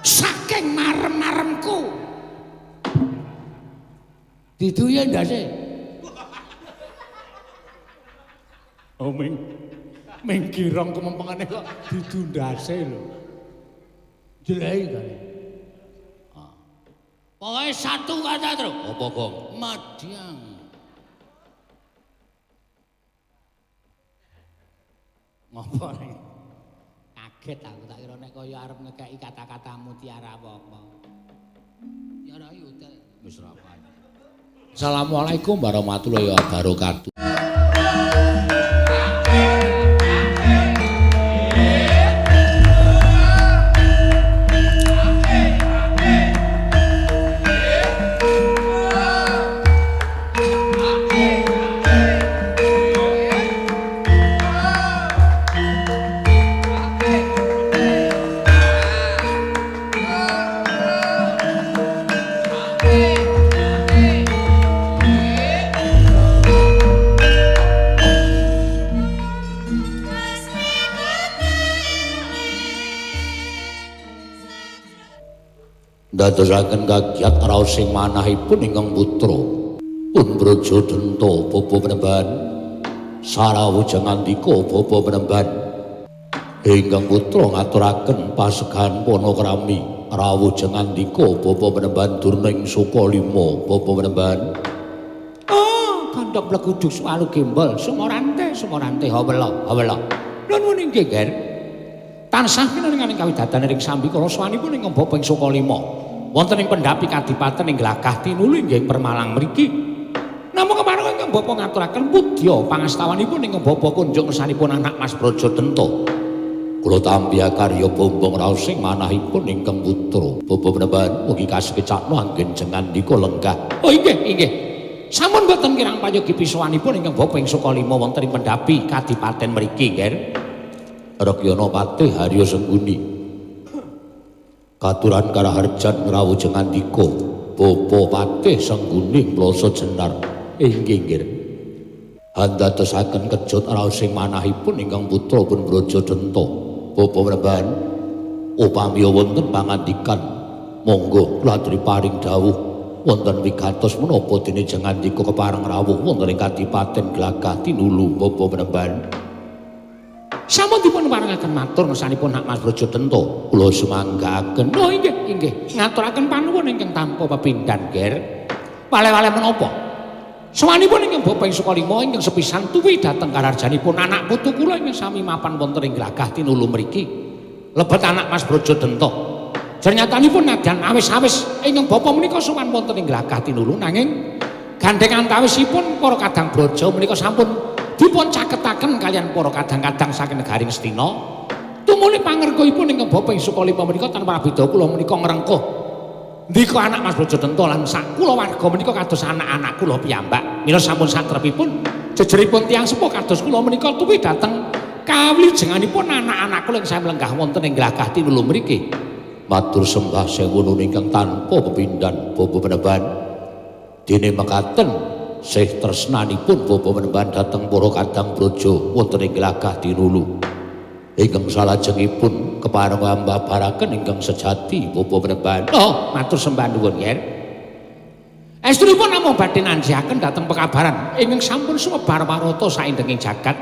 Saking marem-maremku. Diduye ndase. Oh ming ming girong kemempengane kok didundase lho. Jelei kali. Pokoke satu kata terus. Apa gong? Madyang. Ngopo ning? Kaget aku tak kira nek kaya arep ngekeki kata-kata mutiara apa-apa. Ya ora yo wis ora apa. Assalamualaikum warahmatullahi wabarakatuh. Dadosaken kagiat raos sing manahipun ingkang putra pun Braja Denta bapa penemban sarawuja ngandika bapa penemban ingkang putra ngaturaken pasegahan panakrami rawuja ngandika bapa penemban durning Sukalima bapa penemban. Oh kandhak pleguduk swalu gembol sumorante sumorante hawela hawela nuwun inggih Ger. Tansah kinenenganing kawidatan ing sambikala swanipun ingkang bapa ing Sukalima wonten ing pendhapi kadipaten ing Glagah Tinulu inggih Permalang mriki. Namung kepareng ingkang bapa ngaturaken pudya pangastawanipun ingkang bapa kunjuk ngersanipun anak Mas Braja Denta. Kula tampi karya bombong raos sing manahipun ingkang putra bapa penemban mugi kasekecakno anggen jengandika lenggah. Oh inggih inggih. Sampun boten kirang payogi pisowanipun ingkang bapa ing Sukalima wonten ing pendhapi kadipaten mriki nggih. Rakyana Patih Harya Sengguni katuran karaharjan rawuh jengandika bapa Patih Sengguni Mlasa Jenar inggih nggih andadosaken kejut raos sing manahipun ingkang putra pun Braja Denta bapa penemban upami wonten pangandikan monggo kula aturi paring dawuh wonten wigatos menapa dene jengandika kepareng rawuh wonten ing kadipaten Glagah Tinulu bapa penemban. Sampun dipun parengaken matur ngersanipun Nak Mas Braja Denta kula sumanggaaken. Oh inggih inggih ngaturaken panuwun ingkang tanpa pepindhan Ger. Wale-wale menapa? Sowanipun ingkang bapa ing Sukalima ingkang sepisan tuwi dhateng kararjanipun anak putu kula ingkang sami mapan wonten ing Glagah Tinulu mriki. Lebet anak Mas Braja Denta. Jernyatanipun nadyan awis-awis ingkang bapa menika sowan wonten ing Glagah Tinulu nanging gandheng antawisipun para kadang braja menika sampun dipun caketaken kalian para kadang-kadang saking negari Ngastina. Tumuli pangerkuhipun ingkang bapa ing Sukalima menika tanpa prabeda kula menika ngrengkuh ndika anak Mas Braja Denta lan sak kulawarga menika kados anak-anak kula piyambak. Mila sampun satrepipun jejeripun tiyang sepuh kados kula menika tuwi dhateng kawilujenganipun anak-anak kula ing sami lenggah wonten ing Glagah Tinulu mriki. Matur sembah sewu ingkang tanpa pepindhan bapa penemban. Dene mekaten sih tresnanipun bapa penemban dhateng para kadang braja wonten ing Glagah Tinulu. Ingkang salajengipun kepareng ambabaraken ingkang sejati bapa penemban. Oh, matur sembah nuwun, Yer. Estunipun namung badhe nanjiaken dhateng pekabaran ingkang sampun sumebar warata saindenging jagat.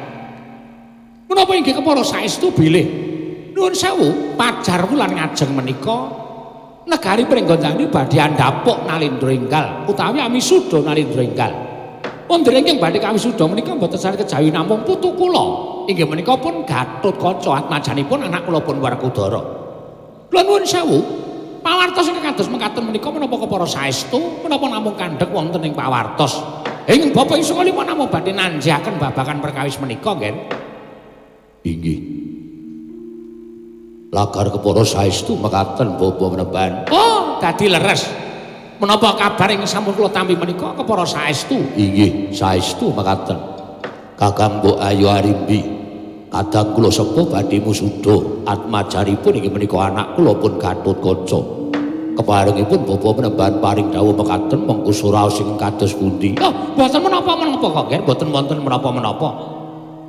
Menapa inggih kepara saestu bilih nuwun sewu pajar wulan ngajeng menika negari Pringgondani badhe andhapuk Nalindra enggal utawi amisuda Nalindra enggal. Wonten ingkang badhe kawisuda menika mboten sane kejawi namung putu kula. Inggih menika pun Gatotkaca atmajanipun anak kula pun Werkudara. Kula nuwun sewu, pawartos ingkang kados mekaten menika menapa kepara saestu menapa namung kandhek wonten ing pawartos. Ing bapa ing Sukalima namung badhe nanjiaken babagan perkawis menika nggih. Inggih. Lagar kepara saestu mekaten bapa penemban. Oh, dadi leres. Menapa kabar ing sampun kula tampi menika kepara saestu? Inggih, saestu mekaten. Kakang Mbok Ayu Arimbi, kadang kula sepuh badhe musuda atmajanipun inggih menika anak kula pun Gatotkaca. Keparengipun bapa penemban paring dawuh mekaten mengko suraos ingkang kados pundi? Oh, mboten menapa-menapa kok, Ger, mboten wonten menapa-menapa.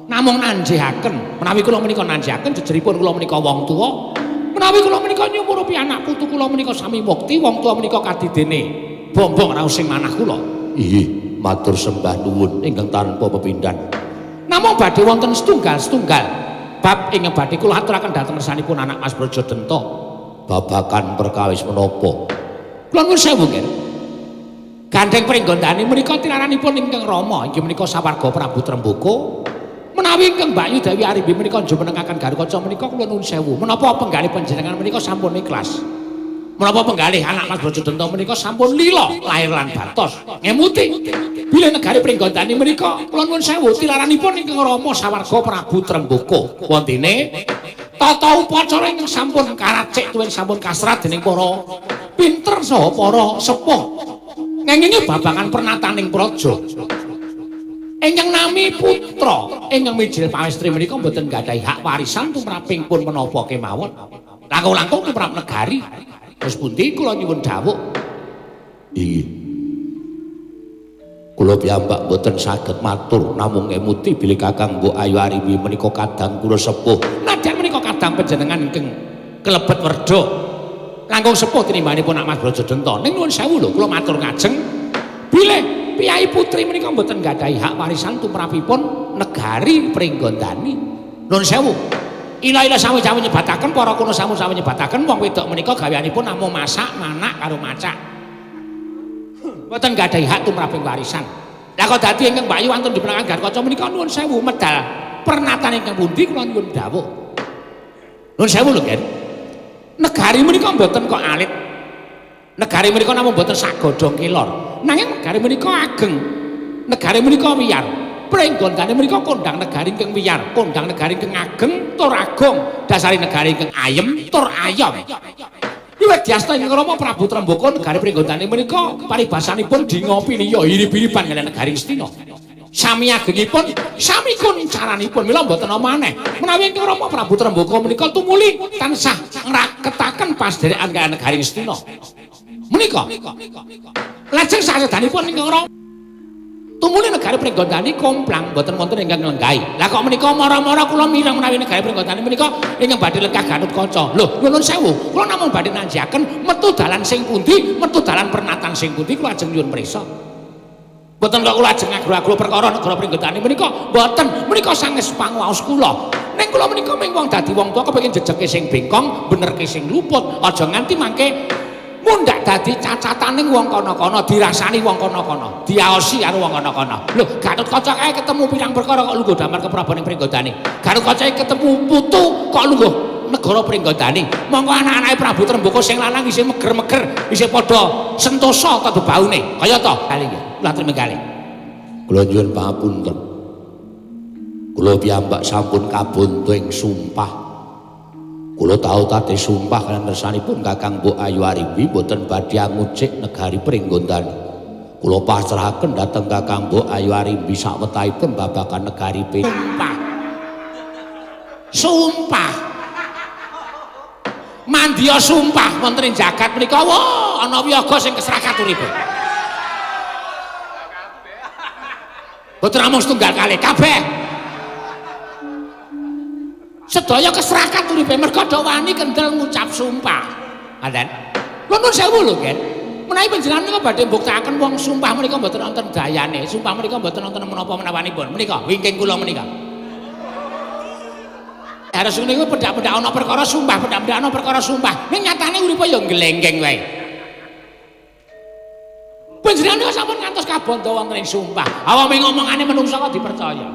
Namung nanjihaken, menawi kula menika nanjihaken jejeripun kula menika wong tuwa, menawi kula menika nyumurupi anak putu kula menika sami mukti, wong tuwa menika kadidene bombong raos sing manah kula. Inggih, matur sembah nuwun ingkang tanpa pepindhan. Namung badhe wonten setunggal-setunggal bab ingkang badhe kula aturaken dhateng ngersanipun anak Mas Brajadenta. Babagan perkawis menapa? Kula nuwun sewu nggih. Gandheng Pringgondani menika tilaranipun ingkang Rama inggih menika sawarga Prabu Trembaka. Menawi ingkang Mbakyu Dewi Arimbi menika jumenengaken Garukaca menika kula nuwun sewu. Menapa penggalih panjenengan menika sampun ikhlas? Menapa penggalih anak Mas Brajadenta menika sampun lila lahir lan batos ngemuti bilih negari Pringgondani menika kula nuwun sewu tilaranipun ingkang Rama sawarga Prabu Trembaka. Wontene tata upacara ingkang sampun karacik tuwin sampun kasrat dening para pinter saha para sepuh ngengingi babagan pernataning praja. Ingkang nami putra ingkang mijil pawestri menika mboten gadhahi hak warisan tumraping pun menapa kemawon. Langkung-langkung tumrap negari. Terus pundi kula nyuwun dawuh? Inggih. Kula piyambak mboten saged matur namung ngemuti bilih Kakang Mbok Ayu Arimbi menika kadang kula sepuh. Nadyan menika kadang panjenengan ingkang kelebet werda. Langkung sepuh tinimbanipun anak Mas Brajadenta. Ning nuwun sewu lho kula matur ngajeng bilih piyai putri menika mboten gadhahi hak warisan tumrapipun negari Pringgondani. Nuwun sewu. Ila-ila sami-sami nyebataken para kuno sami-sami nyebataken wong wedok menika gaweanipun namung masak, manak karo macak. Mboten gadhahi hak tumraping warisan. Lah kok dadi ingkang Mbakyu wantun dipunangan Garukaca menika nuwun sewu medal pernatan ingkang pundi kula nyuwun dawuh. Nuwun sewu lho, Gen. Negari menika mboten kok alit. Negari menika namung mboten sak godhong kelor. Nanging negari menika ageng. Negari menika wiyar. Pringgondane menika kondang negari ingkang wiyar, kondang negari ingkang ageng tur agung, dasare negari ingkang ayem tur ayom. Wiwit diasta ing Rama Prabu Trembaka negari Pringgondane menika paribasanipun dingopi liya irip-iripan kaliyan negari Ngastina. Sami agengipun, sami kuncaranipun mila mboten ana maneh. Menawi ingkang Rama Prabu Trembaka menika tumuli tansah ngraketaken pasdherekan kaliyan negari Ngastina. Menika lajeng sasedanipun ingkang Rama tumuli negari Pringgondani komplang mboten wonten ingkang nglenggahi. Lah kok menika mara-mara kula mireng menawi negari Pringgondani menika ingkang badhe lenggah Gatotkaca. Lho, nyuwun sewu, kula namung badhe nanjiaken metu dalan sing pundi, metu dalan pernatan sing pundi kula ajeng nyuwun prisa. Mboten kok kula ajeng ngagro-agro perkara negara Pringgondani menika, mboten, menika sanges panguwaos kula. Ning kula menika ming wong dadi wong tuwa kepengin jejeke sing bengkong, benerke sing luput, aja nganti mangke mundak dadi cacataning wong kono-kono, dirasani wong kono-kono, diaosi karo wong kono-kono. Lho, Gatotkaca kae ketemu pirang perkara kok lungguh damar kepraboning Pringgondani. Gatotkaca ketemu putu kok lungguh negara Pringgondani. Monggo anak-anake Prabu Trembaka sing lanang isih meger-meger, isih padha sentosa ta bebaune. Kaya ta? Kali nggih. Kula terima kasih. Kula nyuwun pangapunten. Kula piyambak sampun kabonto ing sumpah. Kula tau tate sumpah kaliyan ngersanipun Kakang Mbok Ayu Arimbi mboten badhe angucik negari Pringgondani. Kula pasrahaken dhateng Kakang Mbok Ayu Arimbi sawetahipun babagan negari Sumpah. Sumpah. Mandya sumpah wonten ing jagat menika wah ana wiyaga sing kesrakat uripe. Mboten namung setunggal kalih kabeh. Sedaya kesrakat uripe merga do wani kendel ngucap sumpah. Ngaten. Lho nuwun sewu lho, Gen. Menawi panjenengan menika badhe mbuktakaken wong sumpah menika mboten wonten dayane, sumpah menika mboten wonten menapa menawanipun. Menika wingking kula menika. Harus niku pedak-pedak ana perkara sumpah, pedak-pedak ana perkara sumpah. Ning nyatane uripe ya nglenggeng wae. Panjenengan niku sampun ngantos kabandha wonten ing sumpah. Awame ngomongane menungsa kok dipercaya.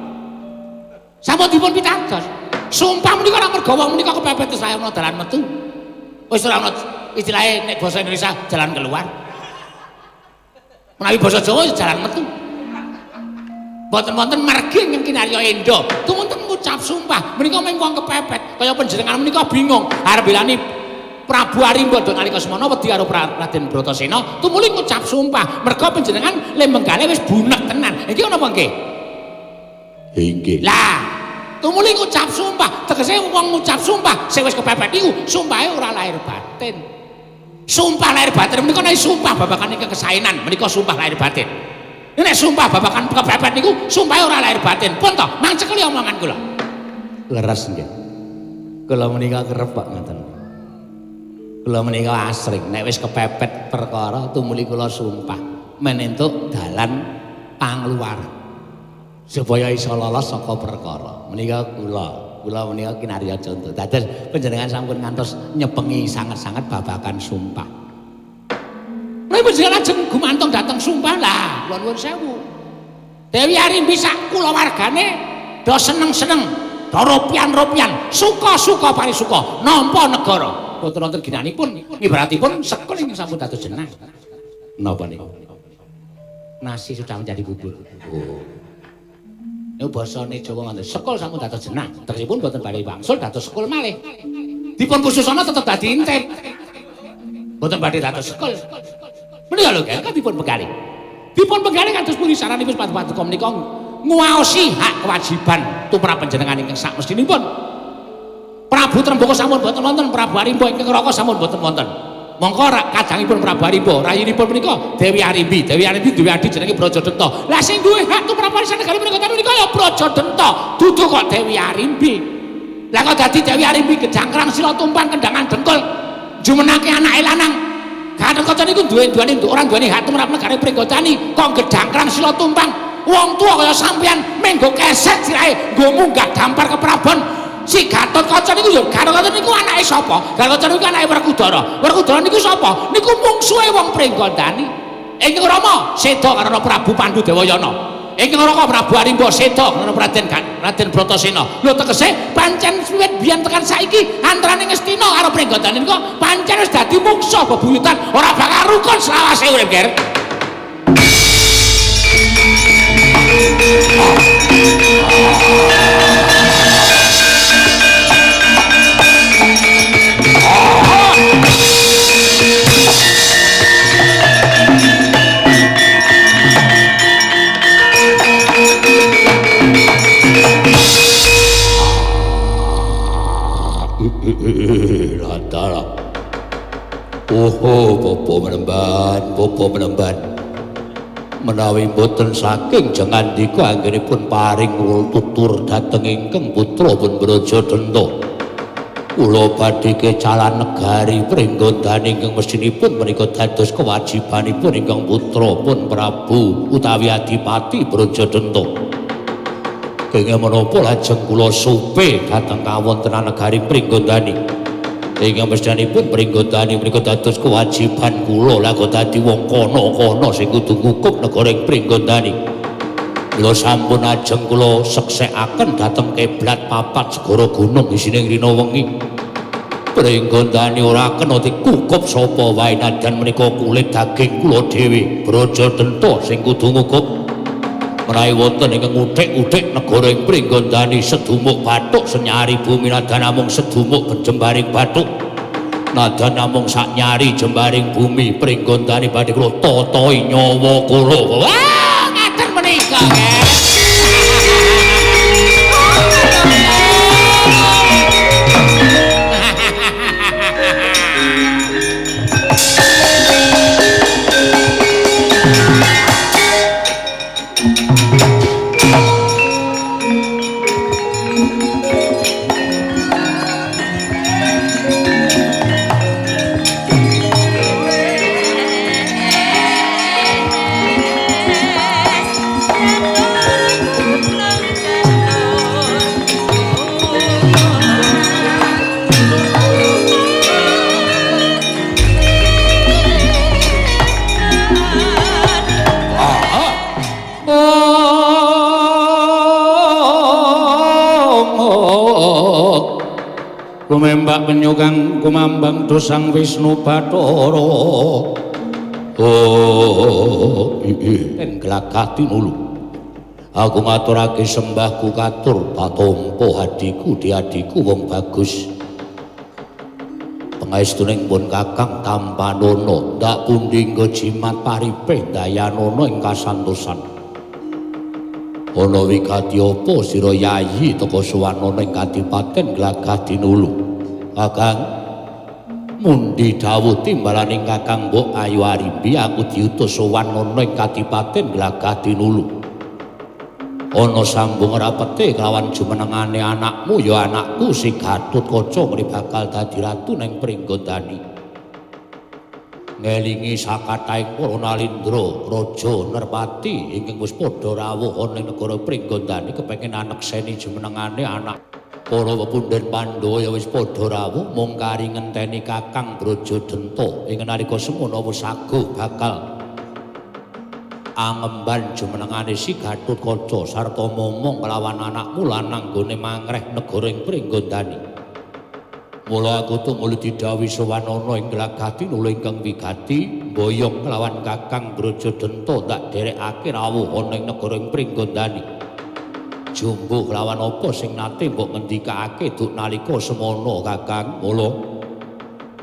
Sampun dipun pitados. Sumpah menika ora merga wong menika kepepet wis ana dalan metu. Wis ora ana istilahe nek basa Indonesia jalan keluar. Menawi basa Jawa ya jalan metu. Mboten wonten margi ingkang kinarya enda. Tumunten ngucap sumpah menika mung wong kepepet. Kaya panjenengan menika bingung arep belani Prabu Arimba nalika semana wedi karo Raden Bratasena tumuli ngucap sumpah merga panjenengan le menggale wis bunek tenan. Iki napa nggih? Inggih. Lah tumuli ngucap sumpah, tegese wong ngucap sumpah sing wis kepepet niku sumpahe ora lahir batin. Sumpah lahir batin menika nek sumpah babagan ingkang kesaenan menika sumpah lahir batin. Nek sumpah babagan kepepet niku sumpahe ora lahir batin. Pun to, mang cekeli omongan kula. Leres nggih. Kula menika kerep Pak ngaten. Kula menika asring nek wis kepepet perkara tumuli kula sumpah men entuk dalan pangluar supaya iso lolos saka perkara. Menika kula menika kinarya contoh. Dados panjenengan sampun ngantos nyepengi sanget-sanget babagan sumpah. Nek panjenengan ajeng gumantung dhateng sumpah lah, kula nuwun sewu. Dewi Arimbi sak kulawargane do seneng-seneng, do ropian-ropian, suka-suka parisuka nampa negara. Boten wonten ginanipun, ibaratipun sekul ingkang sampun dados jenang. Napa niku? Nasi sudah menjadi bubur. Oh. Niku basane Jawa ngoten, sekul sampun dados jenang. Tegesipun boten bali wangsul dados sekul malih. Dipun khususana tetep dadi intip. Boten badhe dados sekul. Menika lho kan dipun pegali. Dipun pegali kados pundi saranipun paduka menika nguwaosi hak kewajiban tumrap panjenengan ingkang sakmestinipun. Prabu Trembaka sampun boten wonten, Prabu Arimba ingkang Raka sampun boten wonten. Mongko kadangipun Prabu Arimba, rayinipun menika Dewi Arimbi. Dewi Arimbi duwe adi jenenge Brajadenta. Lah sing duwe hak tumrap warisan negari menika menika ya Brajadenta, dudu kok Dewi Arimbi. Lah kok dadi Dewi Arimbi kejangkrang sila tumpang kendangan dengkul jumenake anake lanang. Gatotkaca niku duwe-duweni ora duweni hak tumrap negari Pringgondani, kok gedangkrang sila tumpang. Wong tuwa kaya sampeyan menggo keset sirahe nggo munggah dampar ke prabon. Si Gatotkaca niku ya Gatotkaca niku anake sapa? Gatotkaca niku anake Werkudara. Werkudara niku sapa? Niku mungsuhe wong Pringgondani. Ingkang Rama seda karena Prabu Pandu Dewayana. Ingkang Raka Prabu Arimba seda karena Raden Bratasena. Lho tegese pancen wiwit biyen tekan saiki antarane Ngastina karo Pringgondani niku pancen wis dadi mungsuh bebuyutan, ora bakal rukun selawase urip, Ger. Latara. Oh, popo menemban. Menawi mboten saking jengandika anggenipun paring tutur dhateng ingkang putra pun Brajadenta. Kula badhe kecalan negari Pringgondani ingkang mestinipun menika dados kewajibanipun ingkang putra pun Prabu utawi Adipati Brajadenta. Kenging menapa lajeng kula supe dhateng kawontenan negari Pringgondani. Ingkang mestinipun Pringgondani menika dados kewajiban kula lah kok dadi wong kono-kono sing kudu ngukup negara ing Pringgondani. Kula sampun ajeng kula seksekaken dhateng kiblat papat segara gunung isine rina wengi. Pringgondani ora kena dikukup sapa wae nadyan menika kulit daging kula dhewe Brajadenta sing kudu ngukup. Menawi wonten ingkang nguthik-uthik negara ing Pringgondani sedumuk bathuk senyari bumi nadyan namung sedumuk jembaring bathuk nadyan namung saknyari jembaring bumi Pringgondani badhe kula tatahi nyawa kula. Wah, ngaten menika, Ger. Kumembak penyukang kumambang dosang Wisnu Bathara. Oh, ten glagah tinulu. Aku ngaturake sembahku katur patompo hadiku diadiku wong bagus. Pangaestuning pun Kakang Tampanana ndak pundi nggo jimat paripeh dayanana ing kasantosan. Ana wigati apa sira yayi teka suwanana ing kadipaten Glagah Dinulu? Kakang, mundi dawuh timbalaning Kakang Mbok Ayu Arimbi aku diutus sowan ana ing kadipaten Glagah Dinulu. Ana sambung rapete kelawan jumenengane anakmu ya anakku si Gatotkaca mri bakal dadi ratu ning Pringgondani. Ngelingi sakathahing para nalindra raja Nerpati ingkang wis padha rawuh ana ing negara Pringgondani kepengin anekseni jumenengane anak para pepundhen Pandhawa ya wis padha rawuh mung kari ngenteni Kakang Brajadenta ing nalika semono wis saguh bakal angemban jumenengane si Gatotkaca sarta momong kelawan anakmu lanang nggone mangreh negara ing Pringgondani. Mula aku tumuli didhawuhi sowan ana ing glagati nula ingkang wigati mboyong kelawan Kakang Brajadenta tak derekake rawuh ana ing negara ing Pringgondani. Jumbuh kelawan apa sing nate mbok ngendikake duk nalika semono Kakang? Mula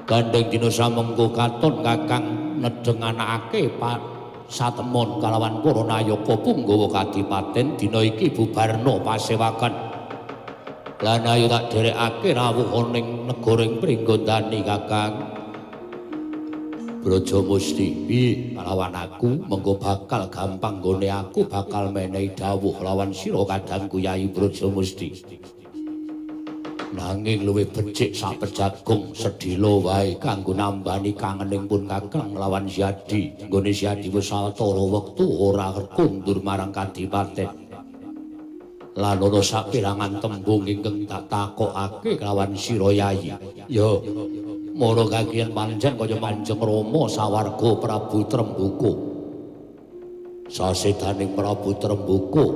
gandeng dina samengko katon Kakang nedheng anakake satemon kalawan para nayaka punggawa kadipaten dina iki bubarna pasewakan. Lan ayo tak derekake rawuh ana ing negara ing Pringgondani Kakang Brajamusti. Piye kalawan aku mengko bakal gampang nggone aku bakal menehi dawuh lawan sira kadangku Yayi Brajamusti. Nanging luwih becik sak pejagung sedhela wae kanggo nambani kangening pun Kakang lawan Siadi. Nggone Siadi wis sawetara wektu ora kondur marang kadipaten. Lan ana saperangan tembung ingkang tak takokake kelawan sira Yayi. Ya, mara kagiyan pancen kaya Manjeng Rama sawarga Prabu Trembuka. Sasedaning Prabu Trembuka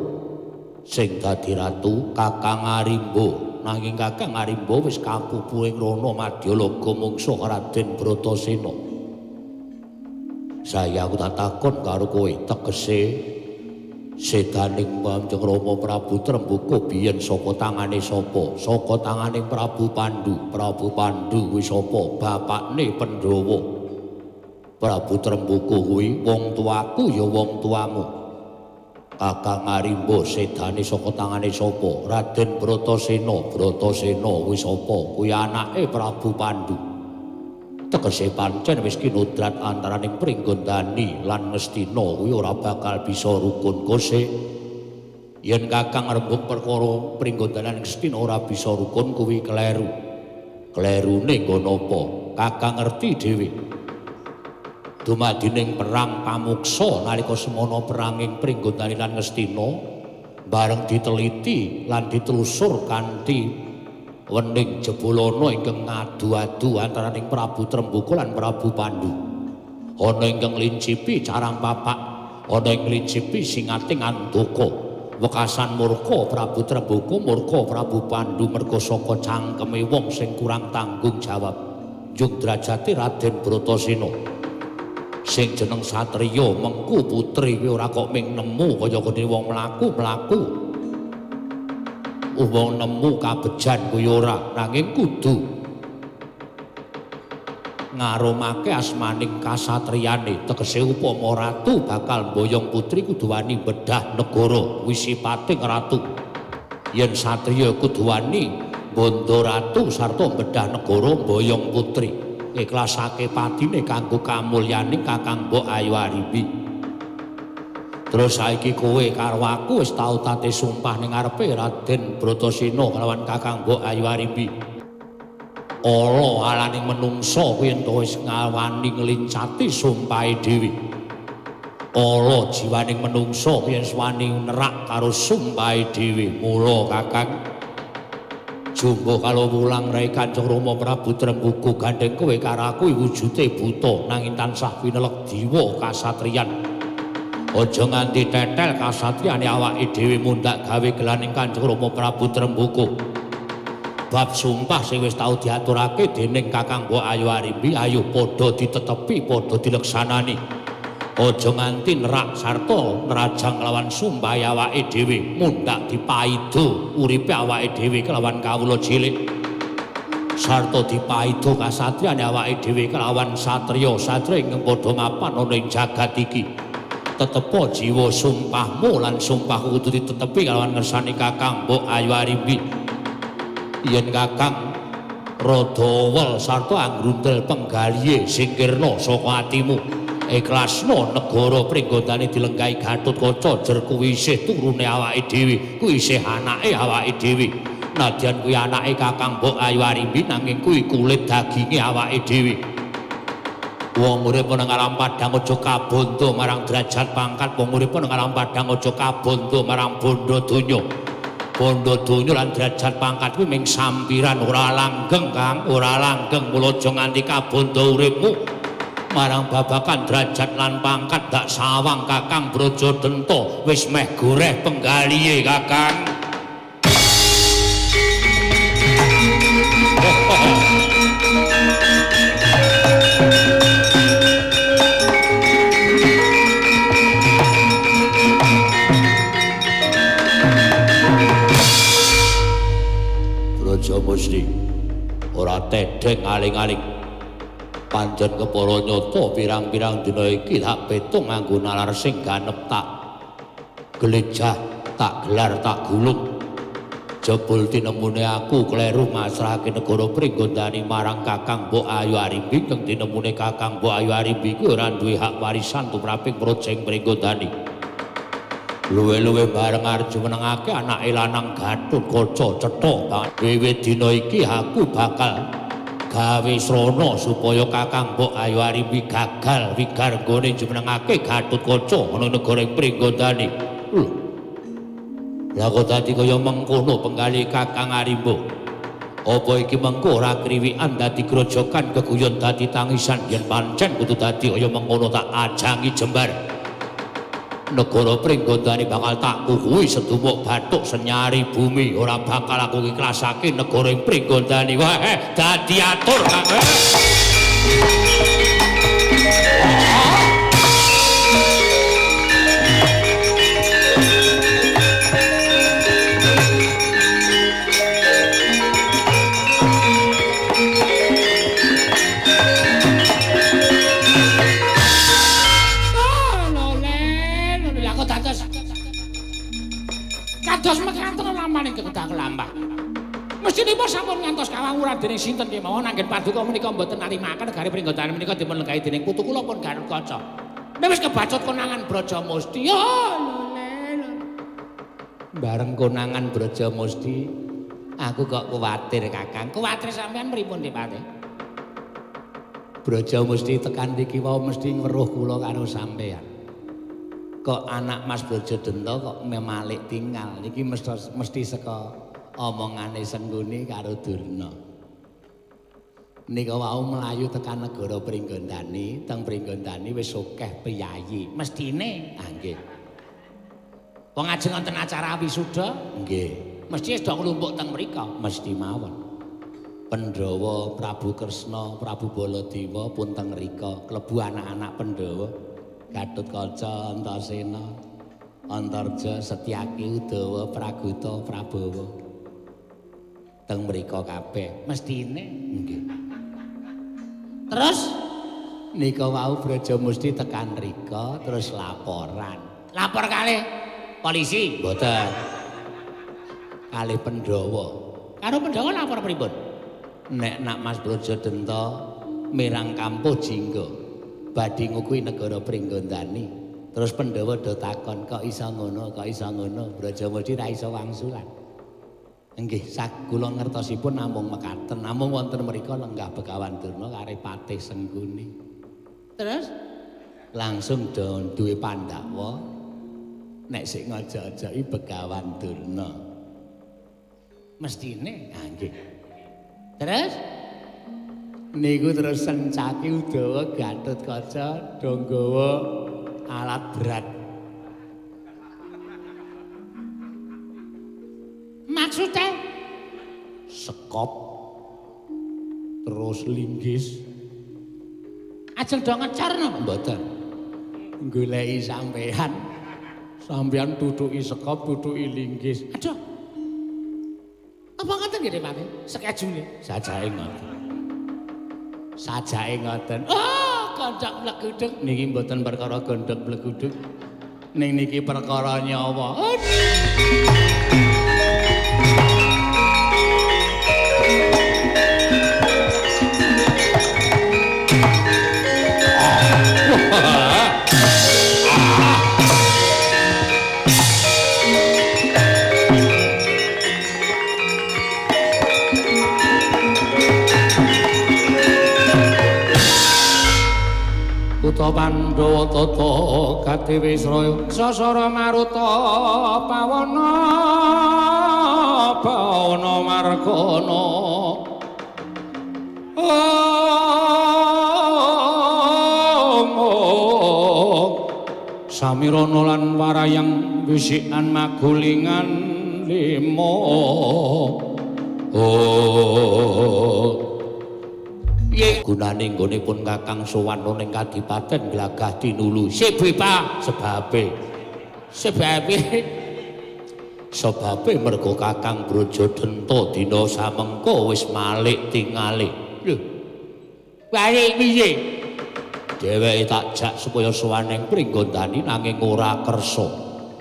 sing dadi ratu Kakang Arimba. Nanging Kakang Arimba wis kapupu ing rono madyalaga mungsuh Raden Bratasena. Saya aku tak takon karo kowe tegese sedaning Kanjeng Rama Prabu Trembuka biyen saka tangane sapa? Saka tangane Prabu Pandu. Prabu Pandu kuwi sapa? Bapakne Pandhawa. Prabu Trembuka kuwi wong tuaku ya wong tuamu. Kakang Arimba sedane saka tangane sapa? Raden Bratasena. Bratasena kuwi sapa? Kuwi anake Prabu Pandu. Tegese pancen wis kinodrat antaraning Pringgondani lan Ngastina kuwi ora bakal bisa rukun kose. Yen Kakang rembug perkara Pringgondani lan Ngastina ora bisa rukun kuwi kleru. Klerune nggon apa? Kakang ngerti dhewe. Dumadining perang pamuksa nalika semono peranging Pringgondani lan Ngastina bareng diteliti lan ditelusur kanthi wening jebulana ingkang ngadu-adu antaraning Prabu Trembuka lan Prabu Pandu. Ana ingkang nglincipi carang papak, ana ing nglincipi singating andaka. Wekasan murka Prabu Trembuka, murka Prabu Pandu merga saka cangkeme wong sing kurang tanggung jawab. Njung drajate Raden Bratasena. Sing jeneng satriya mengku putri kuwi ora kok ming nemu kaya kene wong mlaku-mlaku. Wong nemu kabejan kuwi ora, nanging kudu ngaromake asmaning kasatriyane. Tegese upama ratu bakal mboyong putri kudu wani bedah negara kuwi sipating ratu. Yen satriya kudu wani bondo ratu sarta bedah negara mboyong putri. Ikhlasake patine kanggo kamulyaning Kakang Mbok Ayu Arimbi. Terus saiki kowe karo aku wis tau tate sumpah ning ngarepe Raden Bratasena kelawan Kakang Mbok Ayu Arimbi. Ala alaning menungsa kuwi ento wis ngawani nglincati sumpahe dhewe. Ala jiwaning menungsa kuwi wis wani nerak karo sumpahe dhewe. Mula Kakang jumbuh kalau wulang rai Kanjeng Rama Prabu Trembuka gandeng kowe karo aku wujude buta nanging tansah pinelek diwa kasatriyan. Aja nganti tetel kasatriyane awake dhewe mundhak gawe gelaning Kanjeng Rama Prabu Trembuka. Bab sumpah sing wis tau diaturake dening Kakang Mbok Ayu Arimbi ayo padha ditetepi, padha dileksanani. Aja nganti nerak sarta nerajang kelawan sumpah awake dhewe mundhak dipaido uripe awake dhewe kelawan kawula cilik. Sarta dipaido kasatriyane awake dhewe kelawan satriya-satriya ingkang padha mapan ana ing jagat iki. Tetepo jiwa sumpahmu lan sumpahku kudu ditetepi kelawan ngersani Kakang Mbok Ayu Arimbi. Yen Kakang rada wel sarta anggrundel penggalihe singkirna saka atimu, ikhlasna negara Pringgondani dilenggahi Gatotkaca jer kuwi isih turune awake dhewe, kuwi isih anake awake dhewe. Nadyan kuwi anake Kakang Mbok Ayu Arimbi nanging kuwi kulit daginge awake dhewe. Wong urip nang alam padang aja kabondo marang derajat pangkat, wong urip nang alam padang aja kabondo marang bondo donya. Bondo donya lan derajat pangkat kuwi ming sampiran, ora langgeng Kang, ora langgeng. Mula aja nganti kabondo uripmu marang babakan derajat lan pangkat. Dak sawang Kakang Brajadenta wis meh goreh penggalihe Kakang. Brajamusti ora tedheng aling-aling. Pancen kepara nyata pirang-pirang dina iki tak petung nganggo nalar sing ganep, tak gelejah, tak gelar, tak gulung. Jebul tinemune aku kleru masrahake negara Pringgondani marang Kakang Mbok Ayu Arimbi. Kang tinemune Kakang Mbok Ayu Arimbi kuwi ora duwe hak warisan tumraping Projeng Pringgondani. Luwe-luwe bareng arep menengake anake lanang Gatotkaca cetha. Wiwit dina iki aku bakal gawe srana supaya Kakang Mbok Ayu Arimbi gagal wigar nggone jumenengake Gatotkaca ana negara Pringgondani. Lho. Lah kok dadi kaya mengkono penggali Kakang Arimba. Apa iki mengko ora kriwikan dadi grojokan keguyon dadi tangisan? Yen pancen kudu dadi kaya mengkono tak ajangi jembar. Negara Pringgondani bakal tak kukuhi sedumuk bathuk senyari bumi, ora bakal aku iklasake negara Pringgondani. Wah, dadi atur Kakang. Kados mekaten lamaning kedah kelampah. Mestinipun sampun ngantos kawawuran dening sinten kemawon anggen paduka menika mboten narimaken negari Pringgondani menika dipun lenggahi dening putu kula pun Gatotkaca. Nek wis kebacut konangan Brajamusti, ya lho. Bareng konangan Brajamusti, aku kok kuwatir Kakang. Kuwatir sampean pripun Dipate? Brajamusti tekan iki wau mesti weruh kula karo sampean. Kok anak Mas Brajadenta kok memalik tinggal niki mesti saka omongane Sengguni karo Durna. Nika wau mlayu tekan negara Pringgondani, teng Pringgondani wis akeh priyayi. Mestine, ah nggih. Wong ajeng wonten acara wisuda, nggih. Mesti wis do nglumpuk teng mriko, mesti mawon. Pandhawa Prabu Kresna, Prabu Baladewa pun teng mriko, klebu anak-anak Pandhawa. Gatotkaca, Antasena, Antarja, Setyaki, Udawa, Praguta, Prabawa. Teng mriko kabeh, mestine nggih. Terus nika wau Brajamusti tekan rika terus laporan. Lapor kalih polisi? Mboten. Kalih Pandhawa. Karo Pandhawa lapor pripun? Nek nak Mas Brajadenta mirang kampuh jingga badhe ngukuhi negara Pringgondani. Terus Pandhawa do takon, kok iso ngono, kok iso ngono? Brajamusti ra iso wangsulan. Nggih, kula ngertosipun namung mekaten, namung wonten mriku lenggah Begawan Durna karo Patih Sengguni. Terus langsung do duwe pandhawa nek sik ngajak-ajaki Begawan Durna. Mestine, ah nggih. Terus niku terus Sencaki Udawa Gatotkaca do nggawa alat berat. Maksudnya sekop terus linggis. Ajeng do ngecar napa? Mboten. Goleki sampean. Sampean tutuki sekop, tutuki linggis. Aduh. Apa ngoten nggih, Pak? Skejule. Sajake ngoten. Sajake ngoten. Oh, gondok mlegudeg. Niki mboten perkara gondok mlegudeg. Ning niki perkara nyawa. Kutha Pandhawa tata kadewe sraya sasara maruta pawana pawana margana. Samirana lan warayang wisikan magulingan lima. Oh. Piye gunane nggonipun Kakang sowan ning kadipaten Glagah Tinulu? Sebab sebabe. Sebabe sebabe mergo Kakang Brajadenta dina samengko wis malik tingale. Lho. Balik piye? Dheweke tak jak supaya sowan ning Pringgondani nanging ora kersa.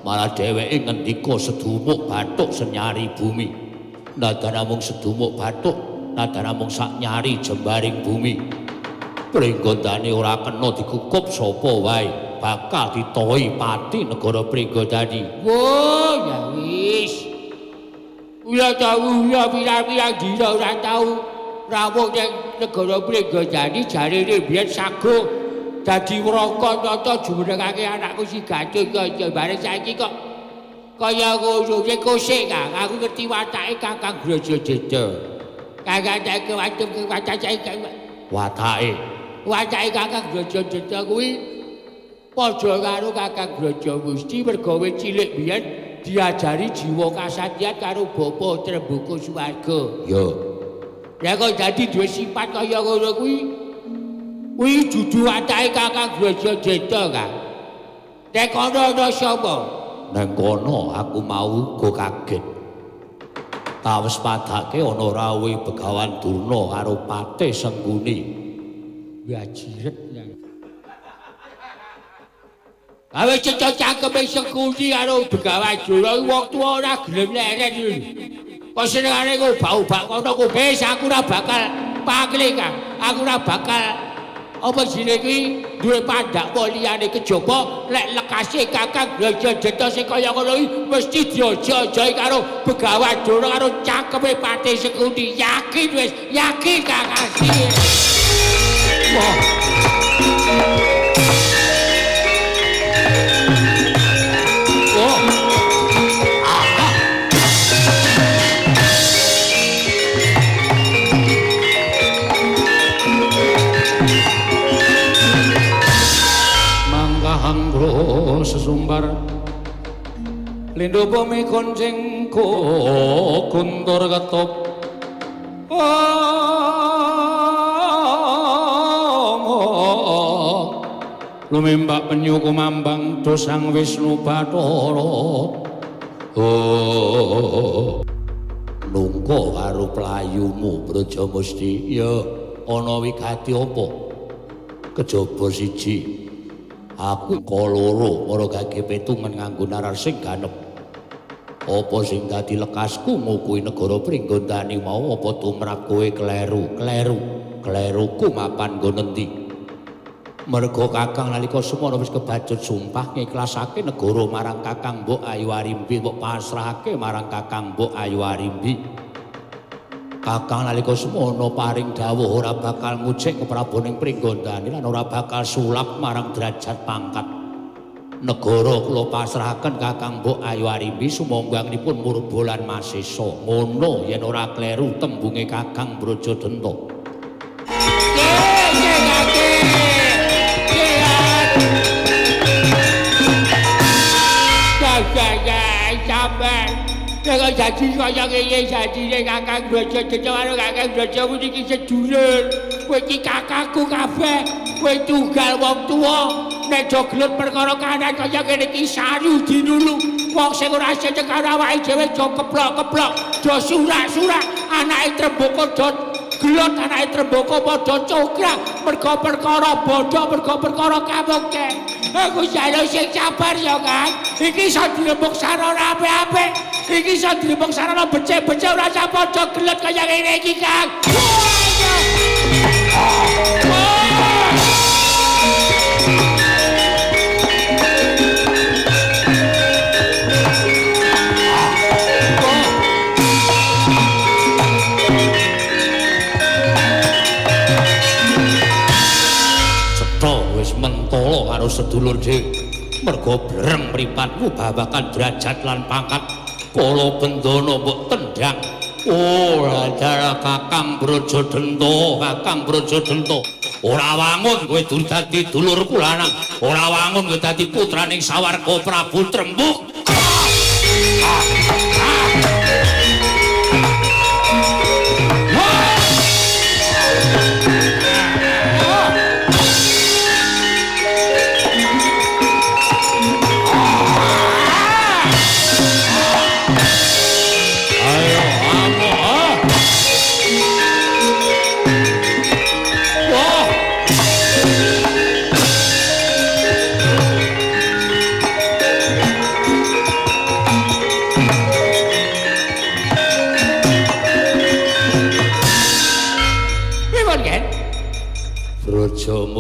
Malah dheweke ngendika sedumuk bathuk senyari bumi. Nadan namung sedumuk bathuk, nadan namung sak nyari jembaring bumi. Pringgondani ora kena dikukup sapa wae, bakal ditoi pati negara Pringgondani. Wo, ya wis. Kula tau ya pirang-pirang dina ora tau rawuh ning negara Pringgondani jarene biyen sago dadi wraka tata jumenengake anakku si Gatotkaca. Bareng saiki kok kaya ngono iki kosek, Kang. Aku ngerti watake Kakang Brajadenta. Kakang watake. Watake Kakang Brajadenta kuwi padha karo Kakang Brajamusti mergo wit cilik biyen diajari jiwa kasatyan karo Bapa Tremboko Suwarga. Ya. Lah kok dadi duwe sifat kaya ngono kuwi? Kuwi dudu watake Kakang Brajadenta, Kang. Nek kono ana sapa? Nang kono aku mau uga kaget. Tawes padake ana rawuhe Begawan Durna karo Patih Sengguni. Ya jiret. Awe cecok cangkeme Sengguni karo Begawan Durna wong tuwa ora gelem leren lho. Kok senengane ngobak-obak kono ku wis aku ora bakal pangling, Kang. Aku ora bakal apa jenenge kuwi duwe pandhakwa liyane kejaba lek lekase Kakang Brajadenta sing kaya ngono iki mesti diojo-ojoki karo Begawan Durna karo cangkeme Patih Sengkuni. Yakin wis, yakin Kang asli. Wah. Wah. Mangkahangro sesumbar lindhu bumi koncing guntur ketup. Lumimbak penyu kumambang dosang Wisnu Bathara. Oh. Nungko karo playumu Brajamusti. Ya ana wigati apa? Kejaba siji. Aku kaloro mara gage petungan nganggo narar sing ganep. Apa sing dadi lekasku ngukuhi negara Pringgondani mau apa tumrap kowe kleru, kleru, kleruku mapan nggon endi? Merga Kakang nalika semono wis kebacut sumpah ngikhlasake negara marang Kakang Mbok Ayu Arimbi, mbok pasrahake marang Kakang Mbok Ayu Arimbi. Kakang nalika semono paring dawuh ora bakal ngucik kepraboning Pringgondani lan ora bakal sulap marang derajat pangkat. Negara kula pasrahaken Kakang Mbok Ayu Arimbi sumangga-angnipun murba lan masesa. Ngono yen ora kleru tembunge Kakang Brajadenta. Kok dadi kaya ngene jadine Kakang Brajadenta karo Kakang Brajamusti iki sedulur. Kowe iki kakangku kabeh, kowe tunggal wong tuwa. Nek do gelut perkara kanan kaya ngene iki saru dinulu. Wong sing ora seneng karo awake dhewe do keplok-keplok, do surak-surak, anake Tremboko do gelut, anake Tremboko padha congkrah mergo perkara bodho, mergo perkara kamukte. Aku jaluk sing sabar ya, Kang. Iki iso dirembug sarana apik-apik. Iki iso dirembug sarana becik-becik ora usah padha gelut kaya ngene iki, Kang. Cetha wis mentala karo sedulur dhewe. Mergo breng mripatmu babakan derajat lan pangkat kala bendana mbok tendhang. Oh, dalah Kakang Brajadenta, Kakang Brajadenta. Ora wangun kowe dadi dulurku lanang, ora wangun kowe dadi putraning sawarga Prabu Trembuk.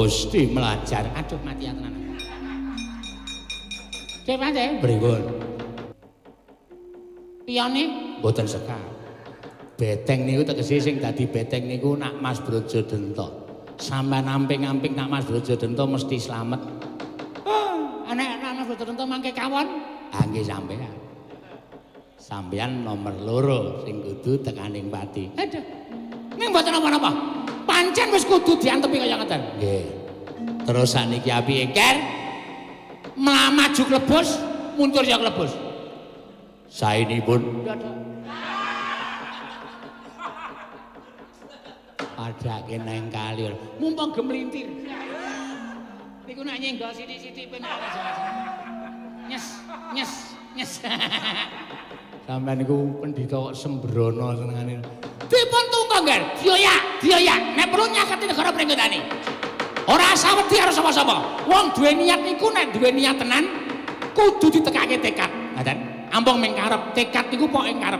Mesti melajar. Aduh mati tenan. Cek Mas, pripun? Piyone mboten sekar. Beteng niku tegese sing dadi beteng niku nak Mas Brajadenta. Sampeyan amping-amping nak Mas Brajadenta mesti slamet. Oh, anek nak Mas Brajadenta mangke kawon? Ah nggih sampeyan. Sampeyan nomor 2 sing kudu tekaning pati. Aduh. Ning mboten napa-napa. Pancen wis kudu diantepi kaya ngoten. Nggih. Terus saniki apike, Ker? Mlamaju klebus, mundur ya klebus. Saenipun padake nang kali. Mumpung gemlintir. Niku nak nyenggol sithik-sithik ben ora. Nyes, nyes, nyes. Sampeyan niku pendhita kok sembrono senengane. Dipun tunggu, Ngger. Dioyak, dioyak. Nek perlu nyaketi negara Pringgondani. Ora usah wedi karo sapa-sapa. Wong duwe niat niku nek duwe niat tenan kudu ditekake tekad. Ngaten. Ampung ming karep, tekad niku pokoke karep.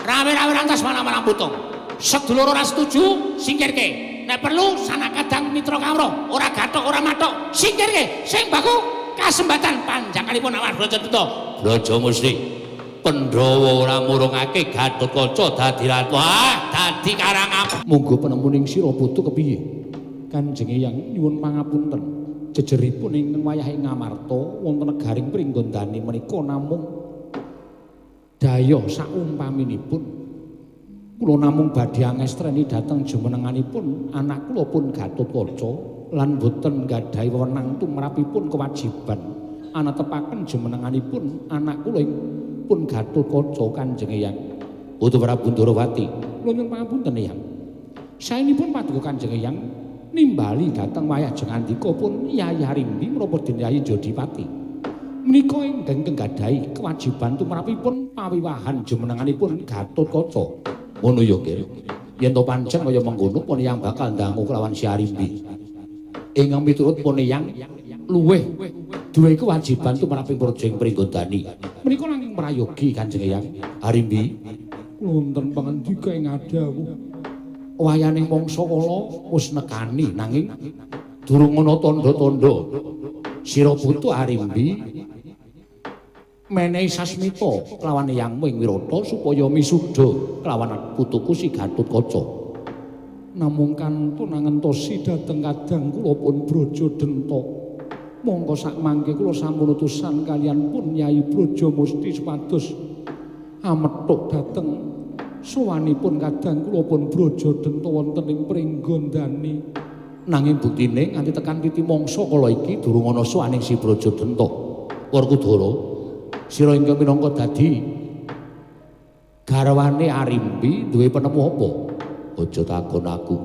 Rawe-rawe rantas manah-manah putung. Sedulur ora setuju, singkirke. Nek perlu sanak kadang mitra kawruh, ora gathok ora mathok, singkirke. Sing baku kasembatan panjanganipun awak Brajadenta. Braja Musti. Pandhawa ora murungake Gatotkaca dadi ratu. Ah, dadi karang. Monggo penemuning sira putu kepiye? Kanjeng Eyang nyuwun pangapunten. Jejeripun ingkang wayah ing Ngamarta wonten negaring Pringgondani menika namung dayoh saumpaminipun. Kula namung badhe angestreni dhateng jumenenganipun anak kula pun Gatotkaca lan boten nggadahi wewenang tumrapipun kewajiban anetepaken jumenenganipun anak kula pun Gatotkaca Kanjeng Eyang. Putu Prabu Ndorowati, kula nyuwun pangapunten Eyang. Saenipun paduka Kanjeng Eyang nimbali dhateng wayah jengandika pun Yayi Harimbi menapa den Yayi Jodipati. Menika ingkang nggadahi kewajiban tumrapipun pawiwahan jumenenganipun Gatotkaca. Ngono ya, Kir. Yen to pancen kaya mengkono pun Eyang bakal ndangu kelawan si Harimbi. Ingkang miturut pun Eyang luwih duwe kewajiban tumraping praja ing Pringgondani. Menika nanging prayogi Kanjeng Eyang. Harimbi, wonten pangandika ing adawuh. Wayaning mangsa kala wis nekani nanging durung ana tandha-tandha. Sira putu Harimbi menehi sasmita kelawan eyangmu ing Wirata supaya misuda kelawan putuku si Gatotkaca. Namung kantun angentosi dhateng kadang kula pun Brajadenta. Mongko sakmangke kula sampun utusan kaliyan pun Yai Braja Musti supados amethuk dhateng sowanipun kadang kula pun Brajadenta wonten ing Pringgondani. Nanging buktine nganti tekan titi mangsa kala iki durung ana sowaning si Brajadenta. Werkudara, sira ingkang minangka dadi garwane Arimbi duwe penemu apa? Aja takon aku.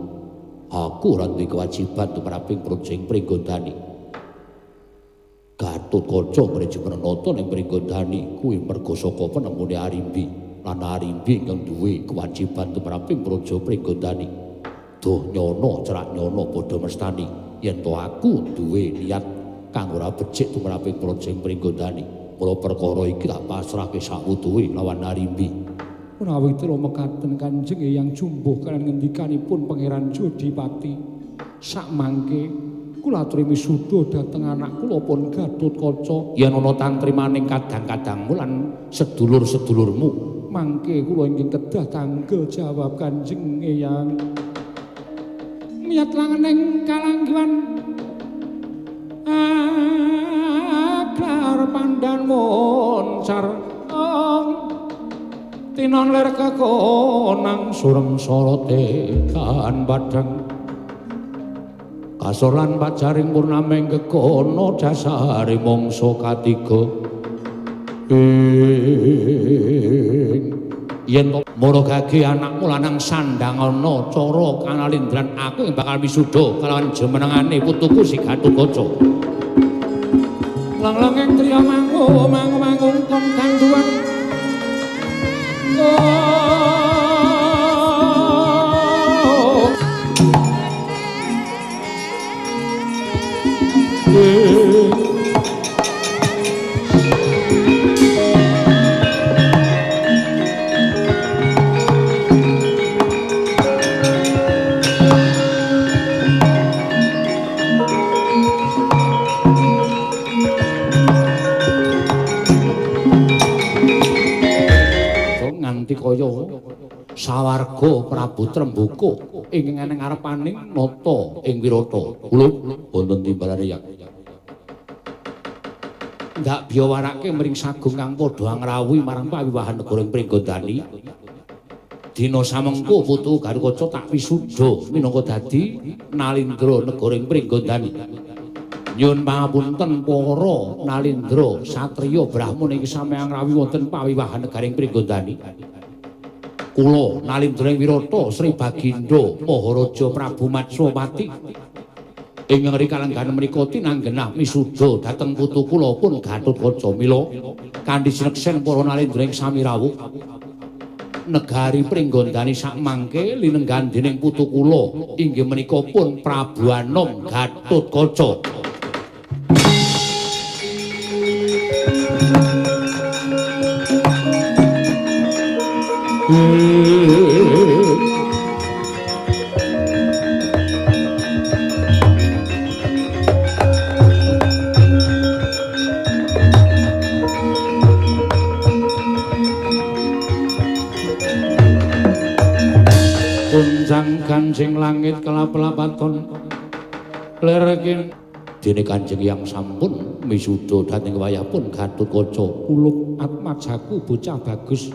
Aku ora duwe kewajiban tumraping praja ing Pringgondani. Gatotkaca mriji prenata ning Pringgondani kuwi merga saka penemune Arimbi. Lan Arimbi ingkang duwe kewajiban tumraping praja Pringgondani. Duh nyono cerak nyono padha mestani yen to aku duwe niat kang ora becik tumraping praja ing Pringgondani. Mula perkara iki tak pasrahke sawutuhe lawan Arimbi. Menawi tira mekaten Kanjeng Eyang jumbuh kaliyan ngendikanipun Pangeran Jodipati. Sakmangke kula aturi misuda dhateng anak kula pun Gatotkaca. Yen ana tantrimaning kadang-kadangmu lan sedulur-sedulurmu, mangke kula ingkang kedah tanggel jawab Kanjeng Eyang. Miyat langeneng kalangguhan Aglar pandan moncar tinon lir kekonang surem sorote kan padhang kasor lan pajaring purnaming kekono dasare mangsa katiga. Yen to maragage anakmu lanang sandhangana cara kanalindran aku ing bakal wisuda kalawan jumenengane putuku si Gatotkaca. Lang-langing triya mangu mangu mangungkung kanduwan. Nganti kaya sawarga Prabu Tremboko ingkang eneng ngarepaning nata ing Wirata. Kula wonten timbalane yak. Ndak biya warake mring sagung kang padha ngrawuhi marang pawiwahan negara ing Pringgondani. Dina samengko putu Garukaca tak wisuda minangka dadi Nalindra negara ing Pringgondani. Nyuwun pangapunten para Nalindra satriya Brahmana iki sampeyan ngrawuhi wonten pawiwahan negara ing Pringgondani. Kula Nalindra ing Wirata Sri Bagindo Maharaja Prabu Matswapati ingkang rikalenggahan menika tinanggenah misuda dhateng putu kula pun Gatotkaca. Mila kanthi sineksen para Nalindra ing sami rawuh negari Pringgondani sakmangke linenggan dening putu kula inggih menika pun Prabu Anom Gatotkaca. Kunjang kanjeng langit kelap-lapaton lerkin dene Kanjeng yang sampun misuda dhateng wayah pun Gatotkaca. Uluk atmajaku bocah bagus.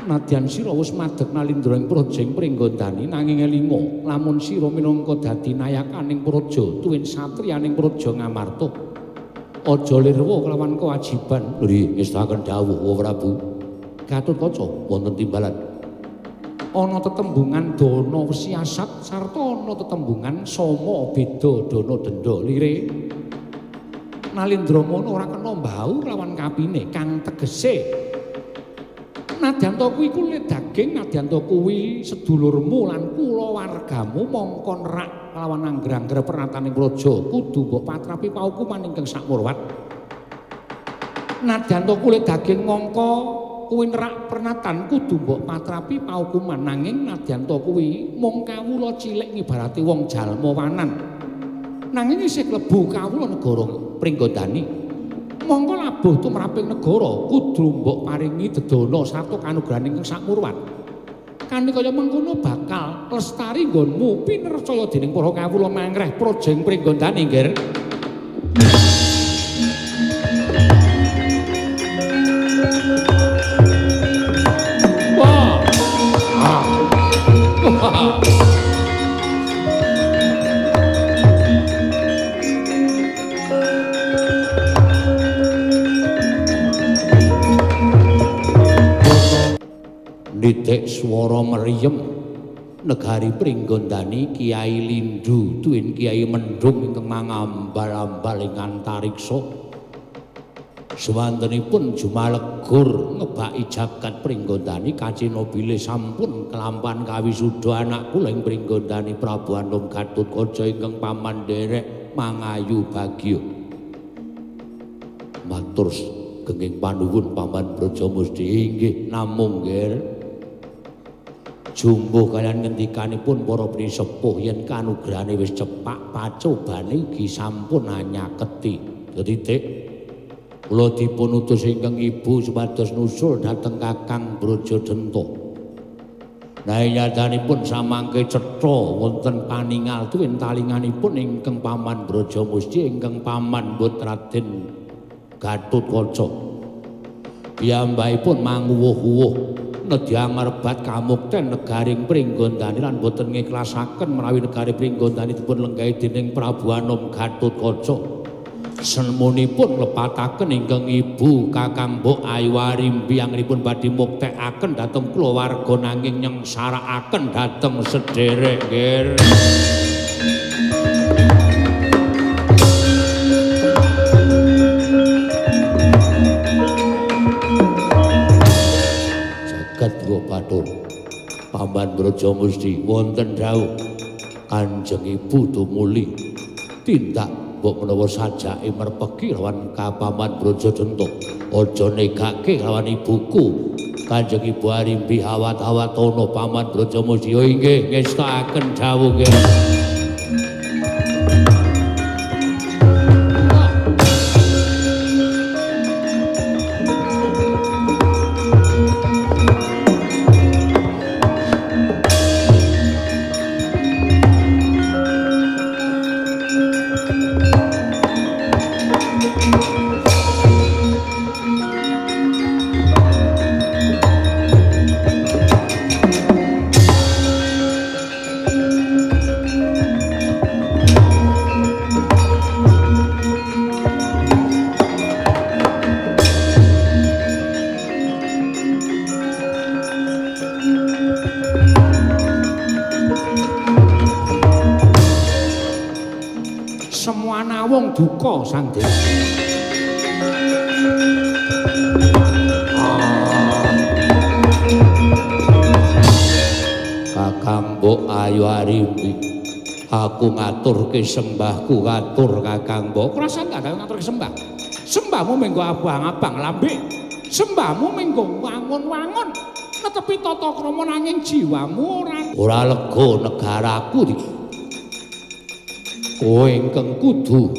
Nadyan sira wis madeg Nalindra ing praja ing Pringgondani nanging elinga lamun sira minangka dadi nayakaning praja tuwin satriyaning praja Ngamarta aja lirwa kelawan kewajiban. Nggih ngestakaken dawuh Wa Prabu. Gatotkaca wonten timbalan. Ana tetembungan dana siasat sarta ana tetembungan sama beda dana denda lire. Nalindra mono ora kena mbau lawan kapine kang tegese nadyan to kuwi kulit daging, nadyan to kuwi sedulurmu lan kulawargamu mongko nerak lawan angger-angger pernataning praja kudu mbok patrapi paukuman ingkang sakmurwat. Nadyan to kulit daging mongko kuwi nerak pernatan kudu mbok patrapi paukuman, nanging nadyan to kuwi mung kawula cilik ngibarate wong jalma wanan nanging isih klebu kawula negara Pringgondani. Mongko labuh tumraping negara kudu mbok paringi dedana sarta kanugrahan ingkang sakmurwat. Kanthi kaya mengkono bakal lestari nggonmu pinercaya dening para kawula mangreh praja ing Pringgondani, Nggir. Wah. Ah. Nitik swara meriem negari Pringgondani Kiai Lindu tuwin Kiai Mendung ingkang mangambal-ambal ing antariksa. Swantenipun jumalegur ngebaki jagat Pringgondani kacina bilih sampun kelampan kawisuda anak kula ing Pringgondani Prabu Anom Gatotkaca ingkang paman nderek mangayu bagya. Matur genging panuwun Paman Brajamusti. Inggih namung nggih. Jumbuh kalian ngendikanipun para pinisepuh yen kanugrahane wis cepak pacobane ugi sampun anyaketi. Dadi Dik, kula dipun utus ingkang ibu supados nusul dhateng Kakang Brajadenta. Nah nyatanipun samangke cetha wonten paningal tuwin talinganipun ingkang Paman Brajamusti ingkang Paman Mbut Raden Gatotkaca. Piyambakipun manguwuh-uwuh nedya ngrebat kamukten negaring Pringgondani lan boten ngiklasaken menawi negari Pringgondani dipun lenggahi dening Prabu Anom Gatotkaca. Semunipun nglepataken ingkang ibu Kakang Mbok Ayu Arimbi anggenipun badhe muktekaken dhateng kulawarga nanging nyengsarakaken dhateng sederek nggih. Jagat Bathara Paman Brajamusti wonten dawuh Kanjeng Ibu tumuli tindak mbok menawa sajake merpeki lawan Kapaman Brajadenta aja negake lawan ibuku Kanjeng Ibu Arimbi awat-awatana Paman Brajamusti inggih ngestakaken dawuh nggih. Duka Sang Dewi. Kakang Mbok Ayu Arimbi, aku ngaturke sembahku katur Kakang Mbok. Krasan gak ngaturke sembah. Sembahmu menggo abang-abang lambe. Sembahmu menggo wangun-wangun. Netepi tata krama nanging jiwamu ora lega negaraku iki. Kowe ingkang kudu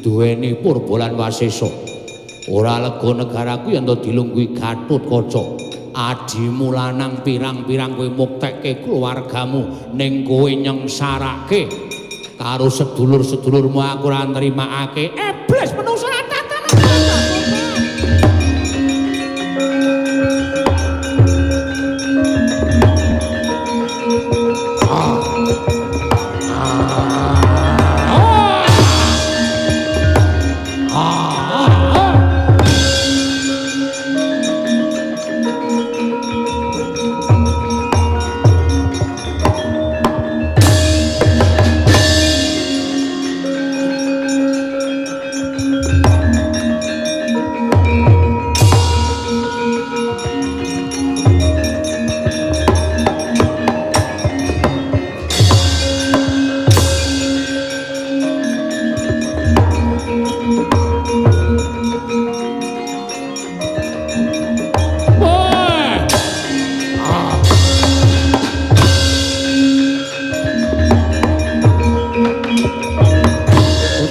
duweni purba lan wasesa. Ora lega negaraku yen to dilungguhi Gatotkaca. Adimu lanang pirang-pirang kowe muktekke keluargamu ning kowe nyengsarake karo sedulur-sedulurmu aku ora nrimakake. Iblis menungso tatanan.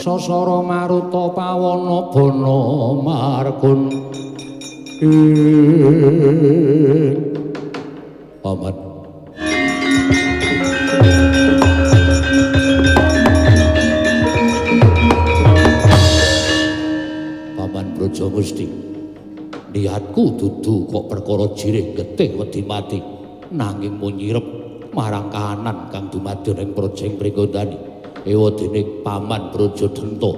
Sasara maruta pawana bana margun Paman. Paman Brajamusti, niatku dudu kok perkara jirih getih wedi mati, nanging munyirep marang kahanan kang dumadi ing praja ing Pringgondani. Ewadene Paman Brajadenta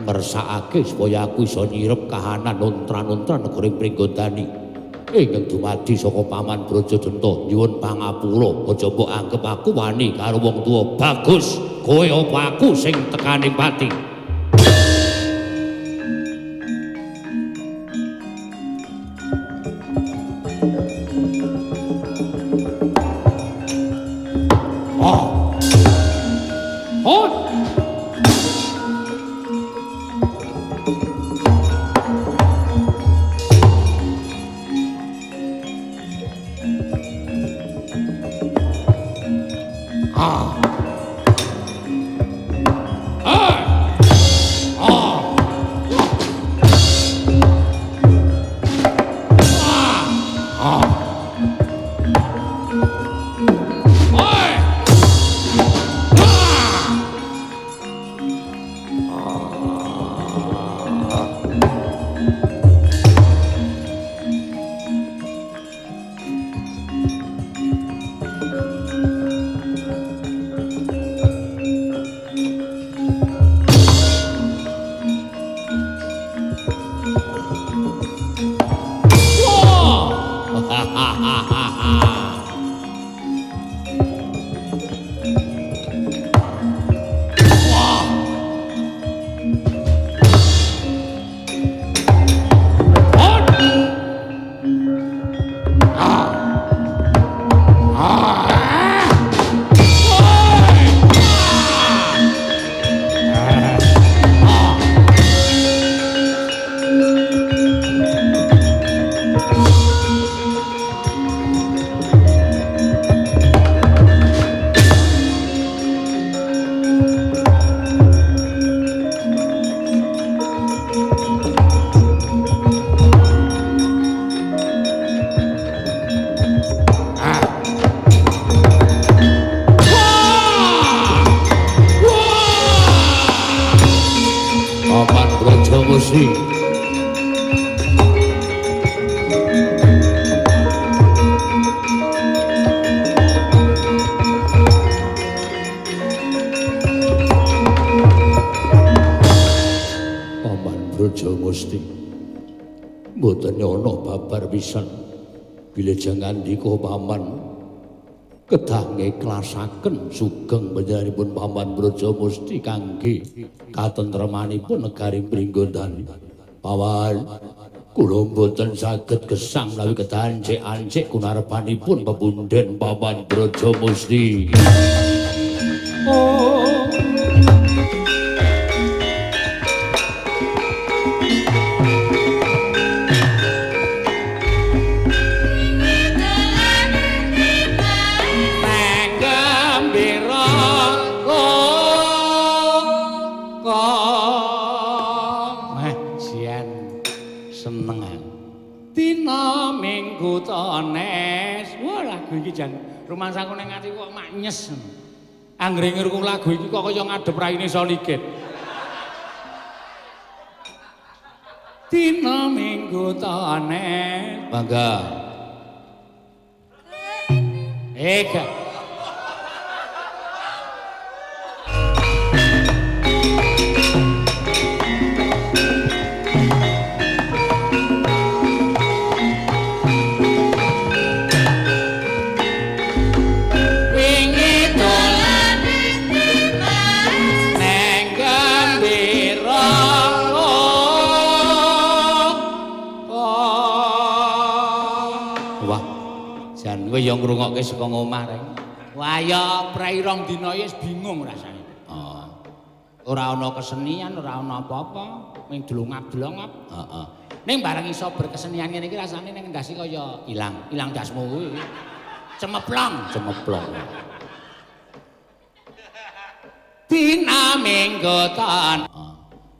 ngersakake supaya aku iso nyirep kahanan ontran-ontran negara ing Pringgondani ingkang dumadi saka Paman Brajadenta. Nyuwun pangapura, aja mbok anggep aku wani karo wong tuwa. Bagus, kowe apa aku sing tekane pati. Brajamusti. Paman Brajamusti, mboten ana babar pisan bilih jangandika paman kedah ngeklasaken sugeng panjenenganipun Paman Brajamusti kangge katentremanipun negari Pringgondani. Paman, kula mboten saged gesang menawi kedah ancik-ancik gunarepanipun pepundhen Paman Brajamusti. Oh. Wah, lagu iki jan rumangsaku ning ati kok maknyes. Anggere ngrungu lagu iki kok kaya ngadep raine Solikin. Dina Minggu Tones. Mangga. Gak. Kowe ya ngrungokke saka omah reng. Wah ya prei rong dina wis bingung rasane. Oh. Ora ana kesenian, ora ana apa-apa, mung dlongap-dlongap. Heeh. Ning bareng iso berkesenian ngene iki rasane ning ndase kaya ilang, ilang ndasmu kuwi. Cemeplong, cemeplong. Dina Minggu ton.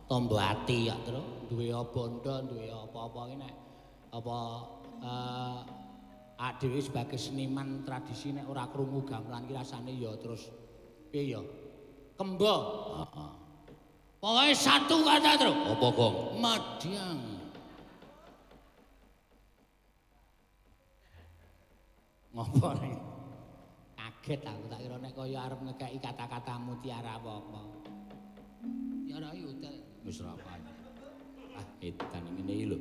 Tombo ati ya, Tru. Duwe bondo, duwe apa-apa iki nek apa dhewe sebagai seniman tradisi nek ora krungu gamelan ki rasane ya terus piye ya? Kembo. Heeh. Pokoke satu kata, Tru. Apa, Gong? Madyang. Ngopo nek? Kaget aku tak kira nek kaya arep ngekeki kata-kata mutiara apa-apa. Ya ora hotel wis ora apa. Ah, edan ngene iki lho.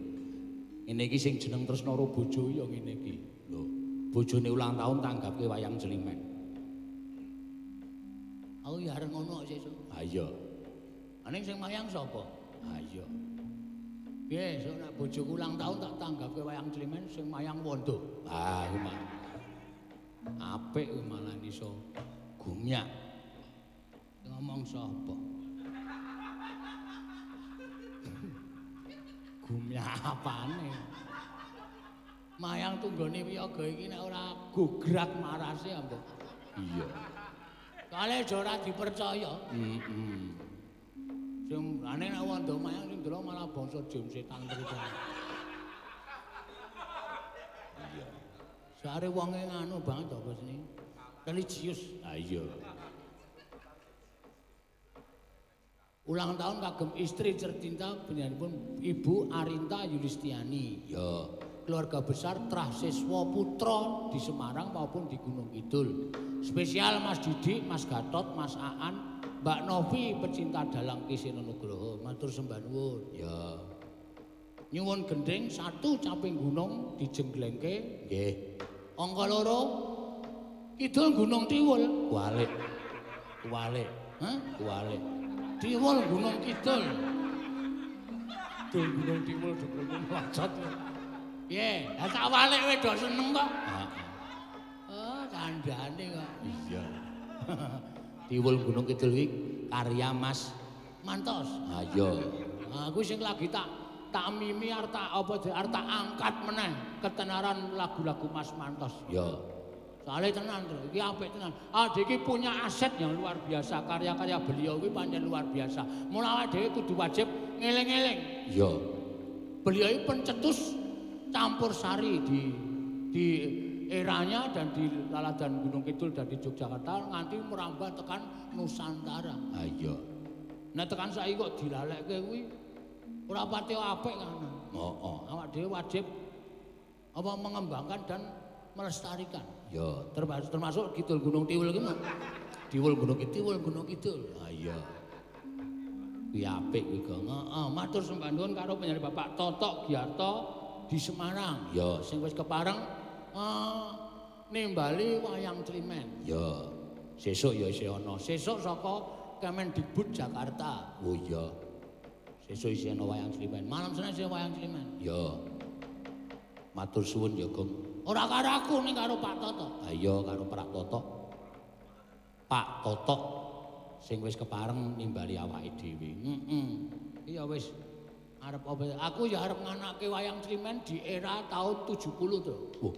Ngene iki sing jeneng tresna karo bojo ya ngene iki. Lho, bojone ulang tahun tanggapke wayang jelimen. Aku ya arep ngono kok sesuk. Ha iya. Ning sing mayang sapa? Ha iya. Piye esuk nek bojoku ulang tahun tak tanggapke wayang jelimen sing mayang wondo. Ah, kuwi mah. Apik kuwi malah iso gumyak. Ngomong sapa? Gumyak apane? Mayang tunggone wiyaga iki nek ora gograk marase ya, Mbok. Iya. Kale aja ora dipercaya. Heeh. Sing ane nek wondo mayang sing delok malah bangsa jin setan terus. Iya. Sare wonge nganu banget apa jenenge? Religius. Ha iya. Ulang tahun kagem istri tercinta panjenenganipun Ibu Arinta Yulistiani. Ya. Keluarga besar Trah Siswa Putra di Semarang maupun di Gunung Kidul. Spesial Mas Didik, Mas Gatot, Mas Aan, Mbak Novi pecinta dalang Ki Seno Nugroho. Matur sembah nuwun. Ya. Nyuwun gending satu caping gunung dijenglengke. Nggih. Angka 2 kidul Gunung Tiwul. Kualik. Kualik. Hah? Kualik. Tiwul Gunung Kidul. Kidul Gunung Tiwul do wajat. Piye? Lah tak walik kowe do seneng kok. Heeh. Oh, kandhane kok. Iya. Tiwul Gunung Kidul iki karya Mas Mantos. Ha iya. Aku sing lagi tak mimi arep tak apa arep tak angkat meneh ketenaran lagu-lagu Mas Mantos. Ya. Soale tenan, Tru, iki apik tenan. Ade iki punya aset yang luar biasa, karya-karya beliau iki pancen luar biasa. Mula awake dhewe kudu wajib ngeling-eling. Iya. Beliau iki pencetus campur sari di eranya dan di Laladan Gunung Kidul dan di Yogyakarta nganti merambah tekan Nusantara. Ha iya. Nah tekan saiki kok dilalekke kuwi Ora pati apik kan. Heeh, awak dhewe wajib apa mengembangkan dan melestarikan. Ya, termasuk Kidul Gunung Tiwul ki. Tiwul Gunung Kidul, Gunung Kidul. Ha iya. Kuwi apik kuwi, Gong. Heeh, matur sembah nuwun karo panjenengan Bapak Totok Giarto di Semarang. Ya, sing wis kepareng nimbali wayang Climen. Ya. Sesuk ya isih ana. Sesuk saka Kemendikbud Jakarta. Oh iya. Sesuk isih ana wayang Climen. Malam Senin isih wayang Climen. Ya. Matur suwun ya, Gong. Ora karo aku ning karo Pak Toto. Ha iya karo Pak Toto. Pak Toto sing wis kepareng nimbali awake dhewe. Heeh. Iya wis arep apa? Aku ya arep nganake wayang Climen di era tahun 70 to. Wah.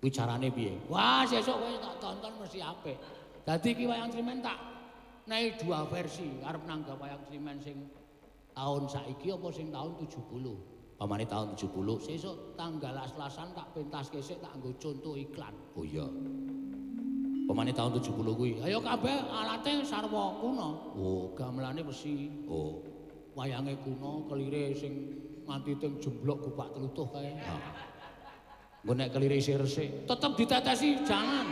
Kuwi carane piye? Wah, sesuk kowe tak tonton mesti apik. Dadi iki wayang Climen tak nei dua versi, arep nanggap wayang Climen sing tahun saiki apa sing tahun 70. Pamane tahun 70, sesuk tanggal Selasan tak pentas sik tak nggo contoh iklan. Oh iya. Pamane tahun 70 kuwi. Ayo kabeh alate sarwa kuno. Oh, gamelane besi. Oh, wayange kuno, kelire sing nganti teng jemblok gupak tlutuh kae. Ha. Engko nek kelire isih resik, tetep ditetesi, jangan.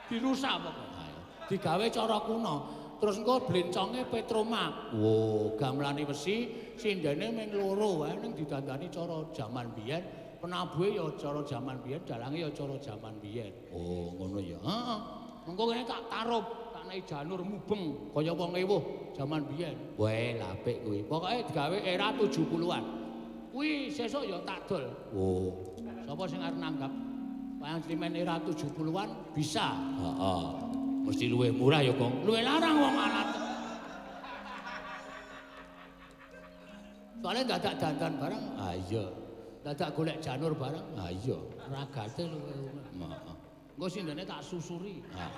Dirusak pokoke. Digawe cara kuno. Terus engko blenconge Petromak. Wo, gamelane besi, sindene mung loro wae ning didandani cara jaman biyen. Penabuhe ya cara jaman biyen, dalange ya cara jaman biyen. Oh, ngono ya. Heeh. Mengko kene tak tarup, tak naik janur mubeng kaya wong ewuh jaman biyen. Wae apik kuwi. Pokoke digawe era 70-an. Kuwi sesuk ya tak dol. Oh. Sapa sing arep nanggap wayang Climen era 70-an bisa. Heeh. Mesti luwih murah ya, Gong. Luwih larang wong alat. Soale dadak dandan barang. Ha iya. Dadak golek janur barang. Ha iya. Ragate luwih. Heeh. Engko sindene tak susuri. Ha.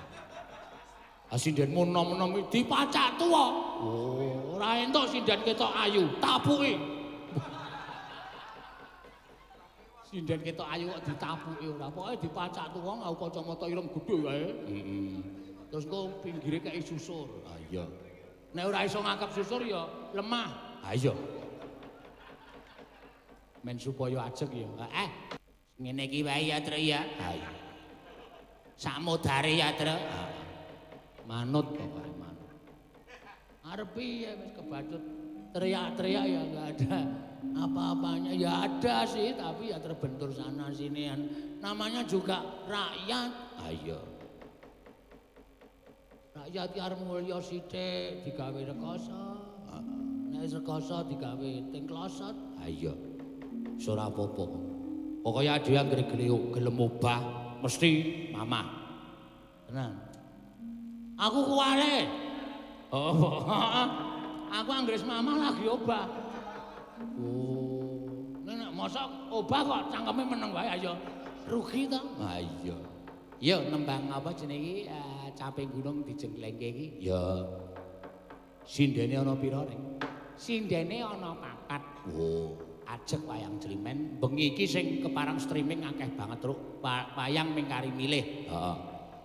Ah sindenmu enom-enom dipacak tuwa. Oh, ora entuk sinden ketok ayu, tapuki. Sinden ketok ayu kok ditapuki ora. Pokoke dipacak tuwa ngau kacamata ireng gedhe wae. Heeh. Terus engko pinggire kei susur. Ha iya. Nek ora iso ngangkep susur ya lemah. Ha iya. Men supaya ajeg ya. Ngene iki wae ya, Tru ya. Ha iya. Sakmodare ya, Tru. Manut pokoke manut. Arep piye wis kebacut teriak-teriak ya enggak ada apa-apanya. Ya ada sih, tapi ya terbentur sana sini. Namanya juga rakyat. Ha iya. Rakyat ki arep mulya sithik digawe rekoso. Heeh. Nek rekoso digawe tingklosot. Ha iya. Wis ora apa-apa. Pokoke dhewe anggere gelem obah mesti mamah. Tenan. Aku kuwale. Oh. Aku anggere mamah lagi obah. Oh. Nek mosok obah kok cangkeme meneng wae ayo. Rugi to? Ha iya. Ya nembang apa jenenge iki caping gunung dijengklengke iki? Ya. Sindene ana pira, Ring? Sindene ana 4. Oh, ajeg wayang Climen. Bengi iki sing keparang streaming akeh banget, Truk. Wayang ming kari milih. Heeh.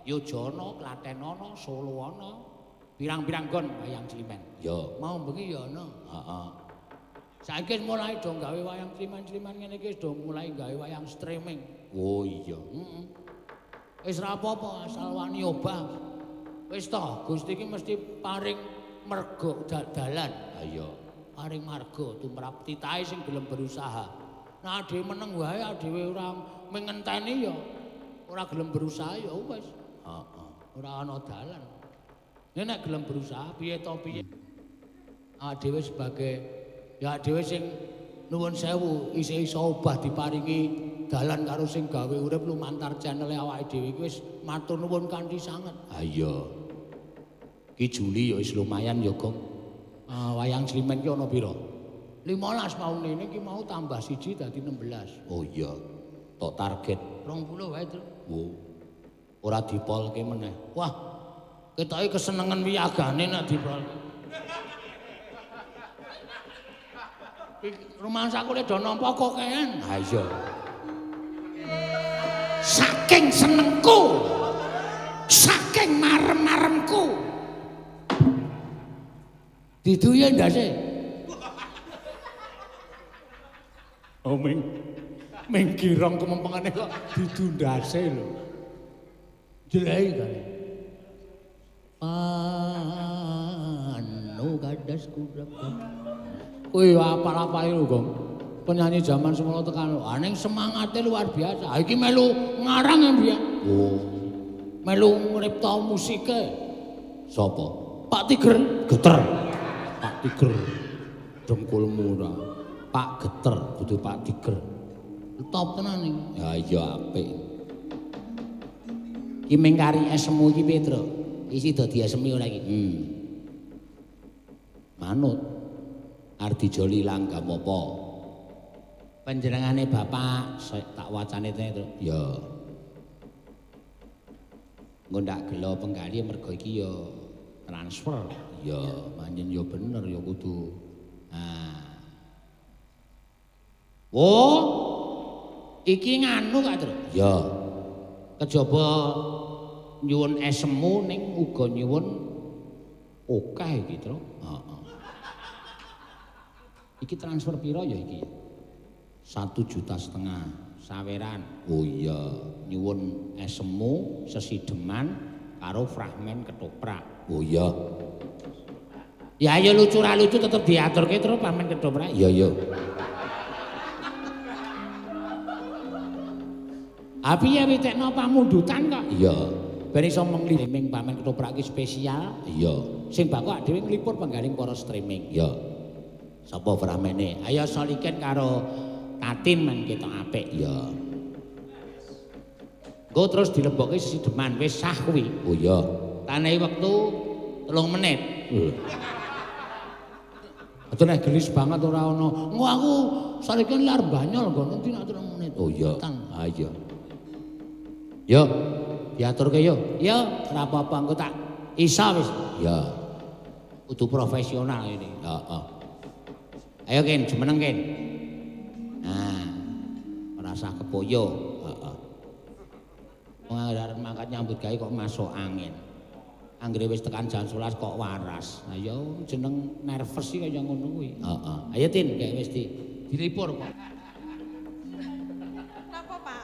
Yojana, Klaten ana, Solo ana. Pirang-pirang gon wayang Climen. Ya, mau bengi ya ana. Heeh. Saiki mulai do gawe wayang Climen-climen ngene iki do mulai gawe wayang streaming. Oh iya. Heeh. Wis ra apa-apa asal wani obah. Wis to, Gusti iki mesti paring mergo dalan. Ha iya, paring marga tumrap titahe sing gelem berusaha. Nah dhewe meneng wae, dhewe ora mengenteni ya ora gelem berusaha ya wis. Heeh, ora ana dalan. Nek gelem berusaha piye to piye. Dhewe sebagai ya dhewe sing nuwun sewu isih iso obah diparingi dalan karo sing gawe urip lumantar channel awake dhewe iki wis matur nuwun kanthi sanget. Ha iya. Ki Juli ya wis lumayan ya, Gong. Wayang Climen ki ana pira? 15 maune iki mau tambah 1 dadi 16. Oh iya. Tok target 20 wae, Tru. Oh. Ora dipolke meneh. Wah. Ketoke kesenengan wiyagane nek dipolke. Rumangsaku le do nampa kokean. Ha iya. Saking senengku, saking marem-maremku, diduye ndase. Oh ming girong kemempengane kok didundase lho. Jelek kali. Anu gadas kuda. Kuwi apal-apale lho, Gong. Penyanyi zaman semono tekan. Ah ning semangate luar biasa. Ha iki melu ngarang ya, Biak. Oh. Melu ngripta musike. Sapa? Pak Tiger Geter. Pak Tiger. Dengkulmu ora. Pak Geter kudu Pak Tiger. Top tenan iki. Ya iya apik. Ki ming kari esemu iki piye, Tru? Isi dadi esemi ora iki? Manut. Ardi Joli langgam apa? Panjenengane bapak tak wacane to, Tru. Ya. Engko ndak gelo penggali mergo iki ya transfer. Ya, manjen ya bener ya kudu. Nah. Oh. Iki nganu Kak Tru. Ya. Kejaba nyuwun esemu ning uga nyuwun akeh iki, Tru. Heeh. Iki transfer pira ya iki? 1,5 juta saweran. Oh iya, nyuwun esemu sesideman karo fragmen ketoprak. Oh iya. Ya ayo lucu ra lucu tetep diaturke terus fragmen ketoprak. Iya iya. Abi ya witekno pamundutan kok. Iya. Ben iso mengliming pamen ketoprak iki spesial. Iya. Sing bakal dhewe nglipur penggaling para streaming. Iya. Sapa fragmene? Ayo Solikin karo Tatin men ketok apik. Iya. Engko terus dilebokke sesideman wis sah kuwi. Oh iya. Tanehi wektu 3 menit. Aja nek gelis banget ora ono. Engko aku Solikin lar banyol nggo nanti nek 3 menit. Oh iya. Ha iya. Yo, diaturke yo. Yo, ora apa-apa engko tak iso wis. Ya. Kudu profesional ini. Heeh. Ayo Ken, jumeneng Ken. Nah, ora usah kepoyo. Heeh. Wong arep mangkat nyambut gawe kok masuk angin. Anggere wis tekan jam 11 kok waras. Lah ya jeneng nervous iki kaya ngono kuwi. Heeh. Ayo Tin, kayak wis dilipur kok. Napa, Pak?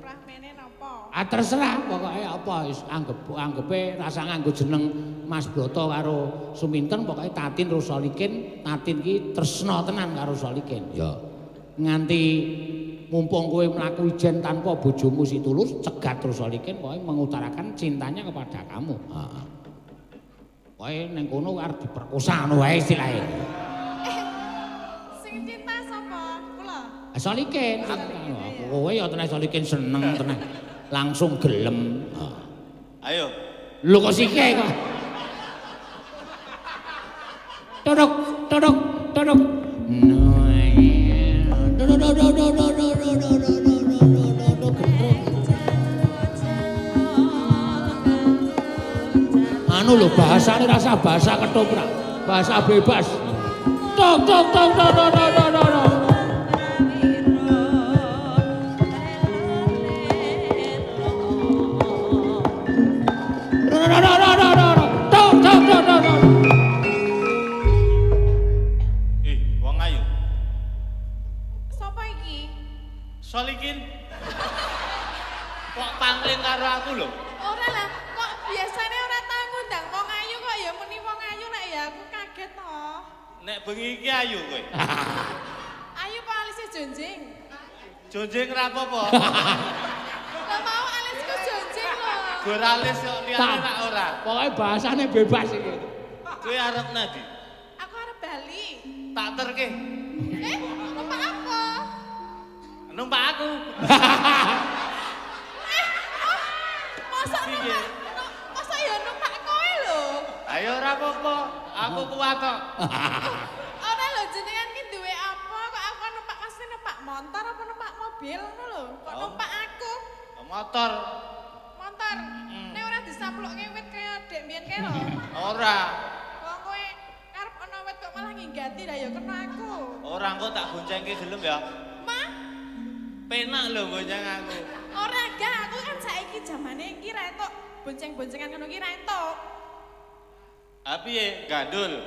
Fragmene napa? Ah terserah pokoke apa wis anggepe rasa nganggo jeneng Mas Broto karo Suminten pokoke Tatin Rusolikin, Tatin ki tresna tenan karo Solikin. Ya. Nganti mumpung kowe mlaku ijen tanpa bojomu si Tulus cegat Rusolikin pokoke mengutarakan cintanya kepada kamu. Heeh. Pokoke ning kono arep diperkosa ngono wae istilahé. Sing cinta sapa? Kula. Solikin. Kowe ya tenan Solikin seneng tenan. Langsung gelem. Ayo. Lho kok sike kok. Todok, todok, todok. Anu lho bahasane rasa bahasa ketoprak, bahasa bebas. Tok tok tok tok tok tok tok. Wong ayu. Sapa iki? Solikin. Kok pangling karo aku lho? Ora lah, kok biasane ora tau ngundang wong ayu kok ya muni wong ayu nek ya aku kaget to. Nek bengi iki ayu kowe. Ayu apa alise jonjing? Jonjing ra apa-apa. Lah mau alisku jonjing lho. Gor alis kok liyane rak ora. Pokoke bahasane bebas iki. Kowe arep nadi? Aku arep Bali. Tak terke. Numpak apa? Numpak aku. Mosok numpak? Mosok ya numpak kowe lho. Ayo ora apa-apa, aku kuat kok. Ora lho jenengan ki duwe apa kok aku numpak mesti numpak motor apa numpak mobil ngono lho. Kok numpak aku? Motor. Motor. Nek ora disaplokke wit kaya dek mbiyen kae lho. Ora. Wong kowe karep ana wit kok malah nginggati lah ya kena aku. Ora engko tak boncengke gelem ya. Ma? Penak lho bonceng aku. Ora gak, aku kan saiki jamane iki ra entuk bonceng-boncengan ngono ki ra entuk. Ha piye? Gandul.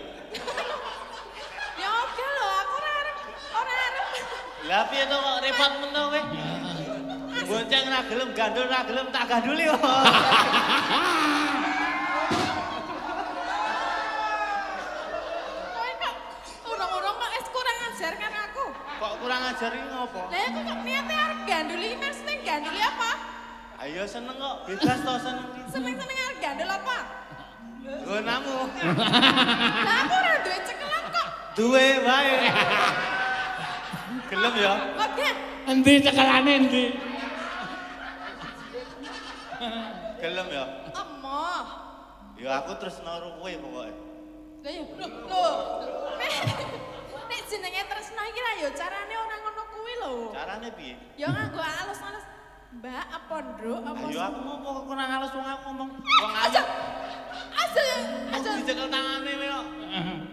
Ya oke lho, aku ora arep, ora arep. Lah piye to kok repot men to kowe? Bonceng ra gelem, gandul ra gelem, tak ganduli kok. Kowe kok urung-urung kok es kurang ajar kan aku. Kok kurang ajar iki ngopo? Lah aku kok niate arep ganduli iki maksudnya ganduli apa? Ayo seneng kok, bebas to seneng iki. Seneng-seneng arep gandul apa? Nggonamu. Lah aku ora duwe cekelan kok. Duwe wae. Gelem ya? Oke. Endi cekelane endi? Gelem ya? Emoh. Ya aku tresno karo kowe pokoke. Lah ya lho. Nek jenenge tresno iki lah ya carane ora ngono kuwi lho. Carane piye? Ya nganggo alus-alus. Mbak, apa nduk? Apa? Ayo aku mau kurang halus wong aku ngomong. Wong aja. Aja. Aja dicekel tangane kowe kok.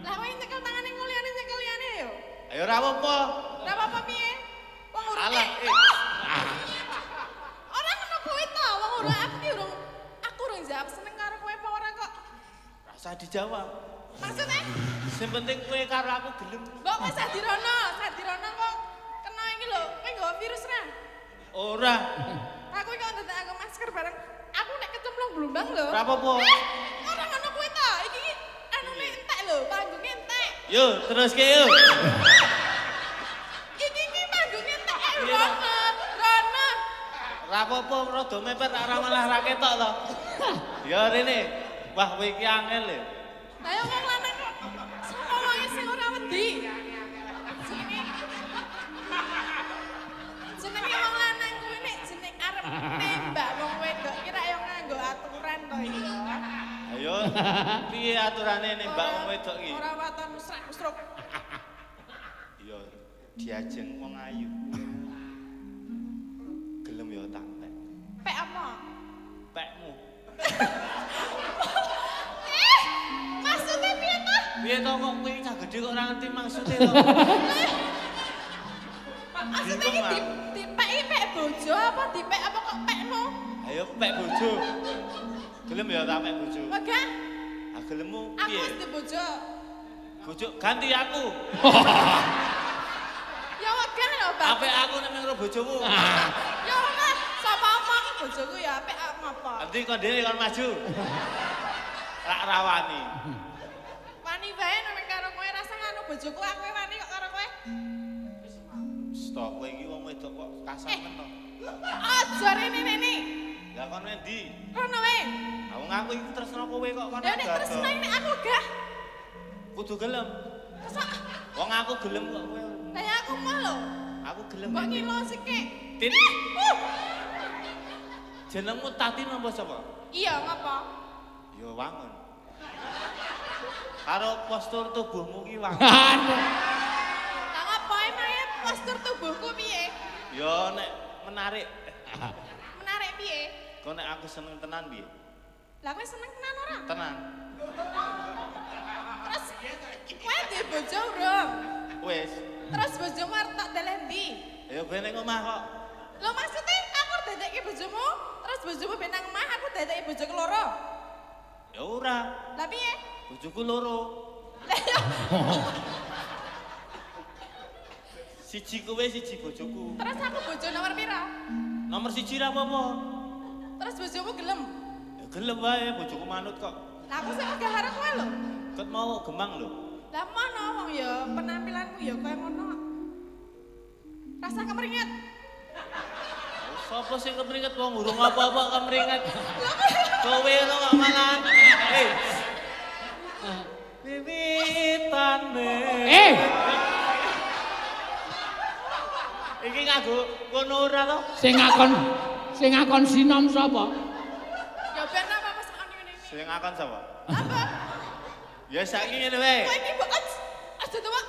Lah kowe nyekel tangane nguliane nyekel liyane yo. Ayo ora apa-apa. Ora apa-apa piye? Wong urung. Alah. Ora ngono kuwi to, wong urung aku ki urung aku urung jawab seneng karo kowe apa ora kok. Rasa dijawab. Maksudnya? Sing penting kowe karo aku gelem. Mbok kowe sadirono, sadirono kok kena iki lho, kowe nggawa virus ra? Ora. Aku iki kok ndadak aku masker bareng. Aku nek kecemplung blumbang lho. Ora apa-apa. Ora ngono kuwi to. Iki iki anune entek lho, panggunge entek. Yo, teruske yo. Iki iki panggunge entek rono, rono. Ora apa-apa, rada mepet ora malah ra ketok to. Ya rene. Wah, kowe iki angel lho. Lah yo wong lanang kok sapa wonge sing ora wedi. Jenenge wong lanang kuwi nek jeneng arep nembak wong wedok ki ra yo nganggo aturan to iki. Ayo, piye aturane nembak wong wedok iki? Ora waton usrak-usruk. Iya, diajeng wong ayu. Gelem yo tak pek. Pek apa? Pekmu. Maksudnya piye to? Piye to kok kowe cah gedhe kok ora ngerti maksude to? Maksudnya iki dipeki pek bojo apa dipek apa kok pekmu? Ayo pek bojo. Gelem ya tak pek bojo. Wegah. Ah gelemmu piye? Aku wis di bojo. Bojo ganti aku. Ya wegah lho, Pak. Apik aku nek mung karo bojomu. Ya ora, sapa omong bojoku ya apik ngapa? Nanti kon dhewe kon maju. Rak rawani. Wani wae nek karo kowe rasa nganu bojoku aku wani kok karo kowe. Stop kowe iki wong wedok kok kasar men to. Aja rene rene. Lah kon endi? Rono wae. Lah wong aku iki tresno kowe kok kon. Lah nek tresno nek aku gah. Kudu gelem. Terus wong aku gelem kok kowe. Lah ya aku moh lho. Aku gelem. Mbok ngilo sikik. Tin. Jenengmu Tatin apa sapa? Iya, ngapa? Ya wangun. Karo postur tubuhmu ki wangun. Lah ngapa emangnya postur tubuhku piye? Ya nek menarik. Menarik piye? Kok nek aku seneng tenan piye? Lah kowe seneng tenan ora? Tenan. Terus kowe duwe bojo urung? Wis. Terus bojomu arep tak deleh ndi? Ya ben ning omah kok. Lho maksudnya aku dadekke bojomu, terus bojomu ben nang omah aku dadekke bojoku loro. Ya ora. Lah piye? Bojoku loro. Lah ya. Siji kowe, siji bojoku. Terus aku bojo nomor pira? Nomor siji ra apa-apa. Terus bojomu gelem? Ya gelem wae, bojoku manut kok. Lah aku sik ogah karo kowe lho. Ket mau gemang lho. Lah mono wong ya penampilanmu ya kaya ngono. Rasa kemeringet. Sopo sing kemringet wong urung apa-apa kemringet. Kowe lho kok malahan. Eh. Wiwitane. Eh. Iki nganggo ngono ora to? Sing ngakon sinom sapa? Ya ben apa sak ngene iki. Sing ngakon sapa? Apa? Ya saiki ngene wae. Kowe iki mbok aja tuwa.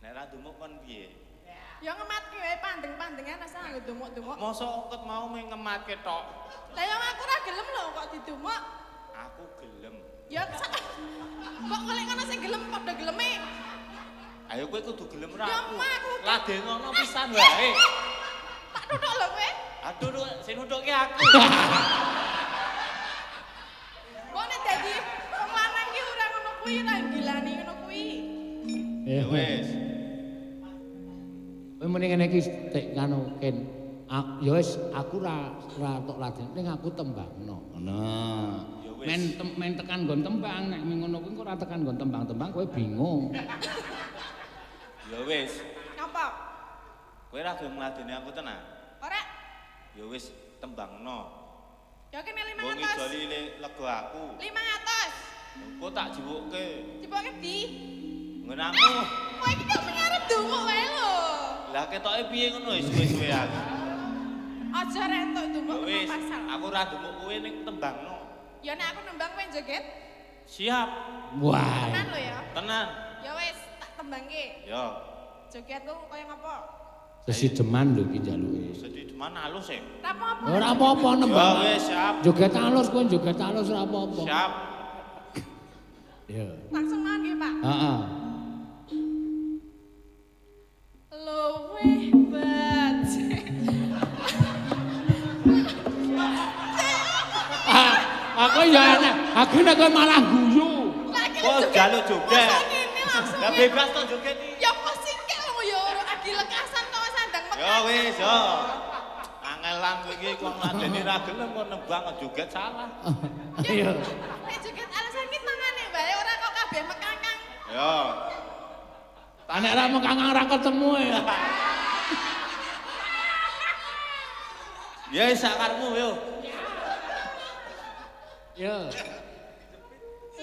Nek ra dumuk kon piye? Ya ngematke wae pandeng-pandengan rasa nganggo dumuk-dumuk. Mosok ket mau mung ngematke tok. Lah ya aku ora gelem lho kok didumuk. Aku gelem. Ya mbok golek ngono sing gelem padha geleme. Ayo kowe kudu gelem ra Ya aku. aku. Laden ngono pisan wae. Tak tutuk lho kowe. Aduh, sing nutukke aku. Mbok nek dadi wong lanang ki ora ngono kuwi, ra gilani ngono kuwi. Ya wis. Kowe muni ngene iki tek ngono ken. Ya wis aku ora tok laden ning aku tembangno. Ngono. Men tekan nggon tembang nek ngono kuwi ora tekan nggon tembang-tembang kowe bingung. Ya wis. Napa? Kowe ora gelem ngladeni aku tenan? Ora. Ya wis tembangno. Ya kene 500. Wong ngidoli lega aku. 500. Engko tak jiwokke. Jiwokke ndi? Nggenamu. Kowe iki kok mengarep ndumuk wae lho. Lah ketoke piye ngono wis suwe-suwe aku. Aja rek entuk ndumuk wis, pasal. Aku ora ndumuk kowe ning tembangno. Ya nek aku nembang kowe joget. Siap. Wah. Tenan lho ya. Tenan. Ya wis tak tembangke. Ya. Jogetku kaya ngapa? Sesideman lho iki njaluke. Sesideman alus e. Ora apa-apa. Ora apa-apa nembang. Ya wis siap. Joget alus kowe joget alus ora apa-apa. Siap. Ya. Langsung mawon nggih, Pak. Heeh. Luwih becik. Aku ya enak, aku nek kowe malah guyu. Kok njaluk joget. Lah bebas to joget iki. Ya kok singkek lho ya ora agi lekasan kok sandang mekar. Ya wis yo. Angelan kowe iki kok ngladeni ra gelem kok nembang joget salah. Iya. Nek joget alasan iki tangane wae ora kok kabeh mekangkang. Yo. Nek ra mekangkang ra ketemu ya. Ya wis sakarmu yo. Ya.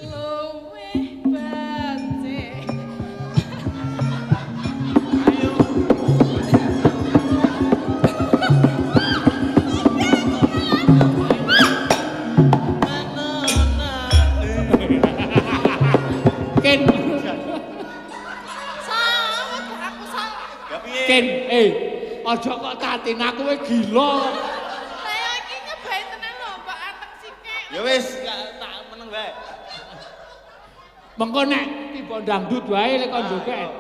Luwih becik. Ayo. Ken. Salah aku salah. Ya piye? Ken, aja kok tatin aku kowe gila. Lah iki nyebai tenan lho, Mbak anteng sikik. Ya wis, tak meneng wae. Mengko nek tiba dangdut wae lek kon joget.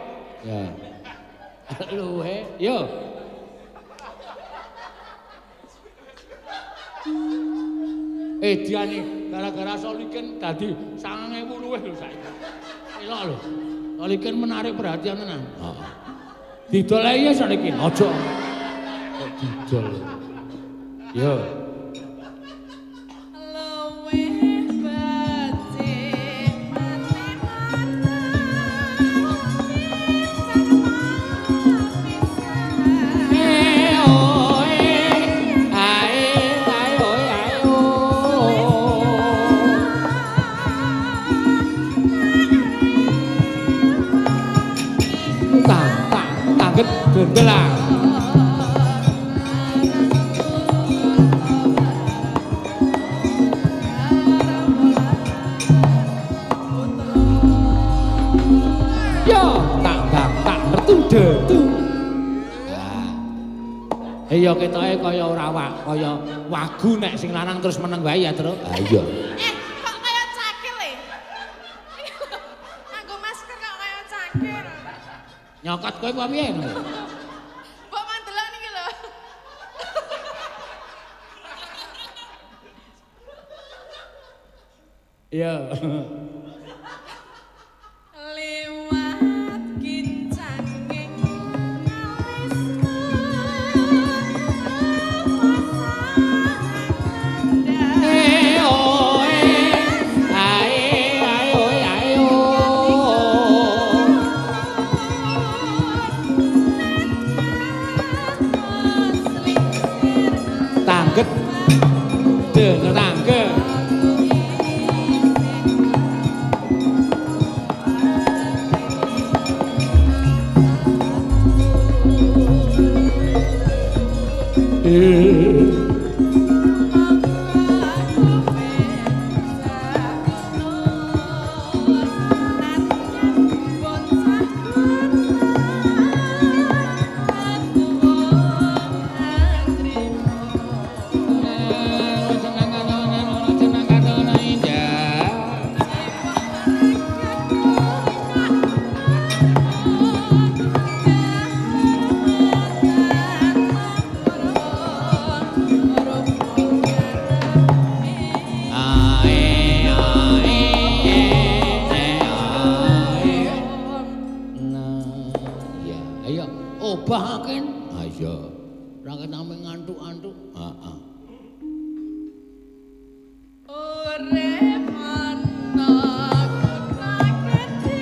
Ya. Luwe, yo. Diane gara-gara Solikin dadi 9.000 luwih lho saiki. Elok lho. Solikin menarik perhatian tenan. Heeh. Didol ae ya Solikin, aja. Kok didol. Yo. Luwih becik mate-mate Eh oh eh ae ae oe ae o. Tang tang tangget dendelang. Yo tak tak tak metu detu. Nah. Iya ketoke kaya ora kaya wagu nek sing lanang terus meneng wae ya, Truk. Ha iya. Kok kaya cakil e? Nganggo masker kok kaya cakil. Nyokot kowe apa piye ngono? Mbok mandelok niki lho. Iya. Lewat kincanging alisku Eh oh eh ae ae oe ae o. Tangget den tangge. Ae ae ae Iya. Ora ketame ngantuk-antuk. Heeh. Urip ana kutha gedhe.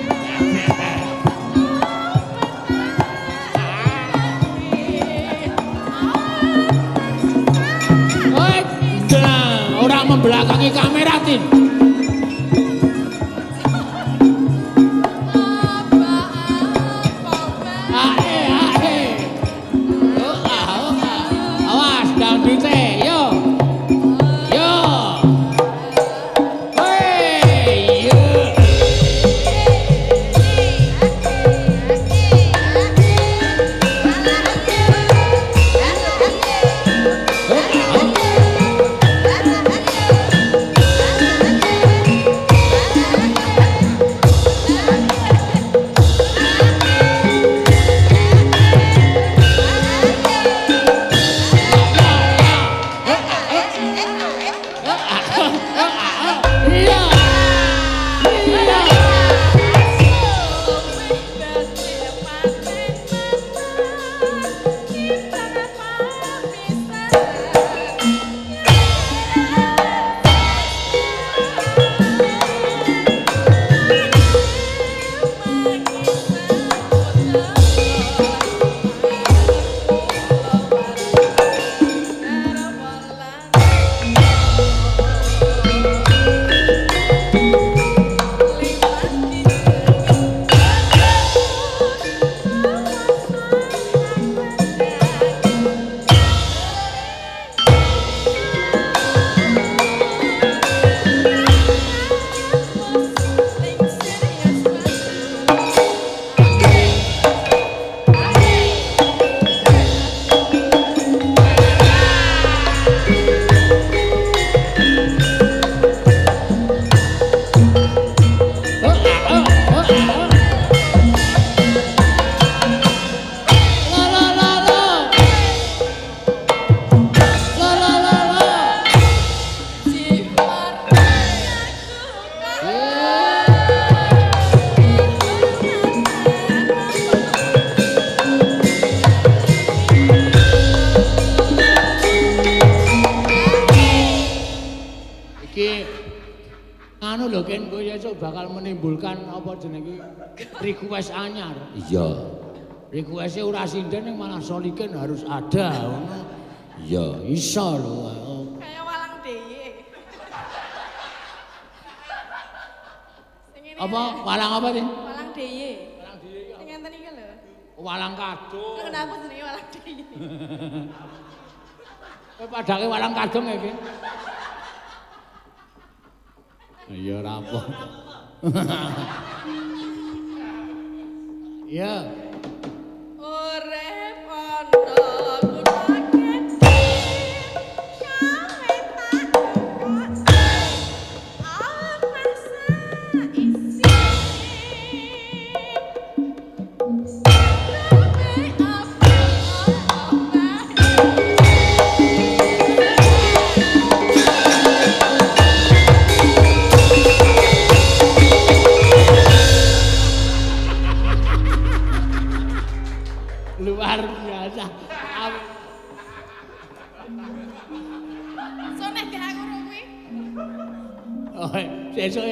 Oi, ora membelakangi kamera, Tin. Bakal menimbulkan apa jenenge request anyar. Iya. Request-e ora sinden ning malah Solikin harus ada ngono. Iya, iso lho. Kaya walang deye. Apa walang apa sih? Walang deye. Walang deye iki. Sing ngenten iki lho. Walang kadung. Kenapa jenenge walang deye? Kowe padake walang kadung iki. Iya ora apa. Iya. Urip ana kutha gedhe. Kawe tak tukoke. Omah saisi. Luar biasa. Soneh gak aku kuwi. Oh, sesuk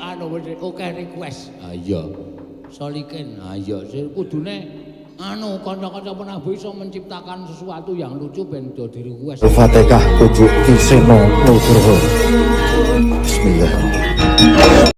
anu oke request. Ha iya. Solikin, ha iya kudune anu kanca-kanca penabuh iso menciptakan sesuatu yang lucu ben dadi request. Al-Fatihah Pujuk Ki Seno Nugroho. Bismillahirrahmanirrahim.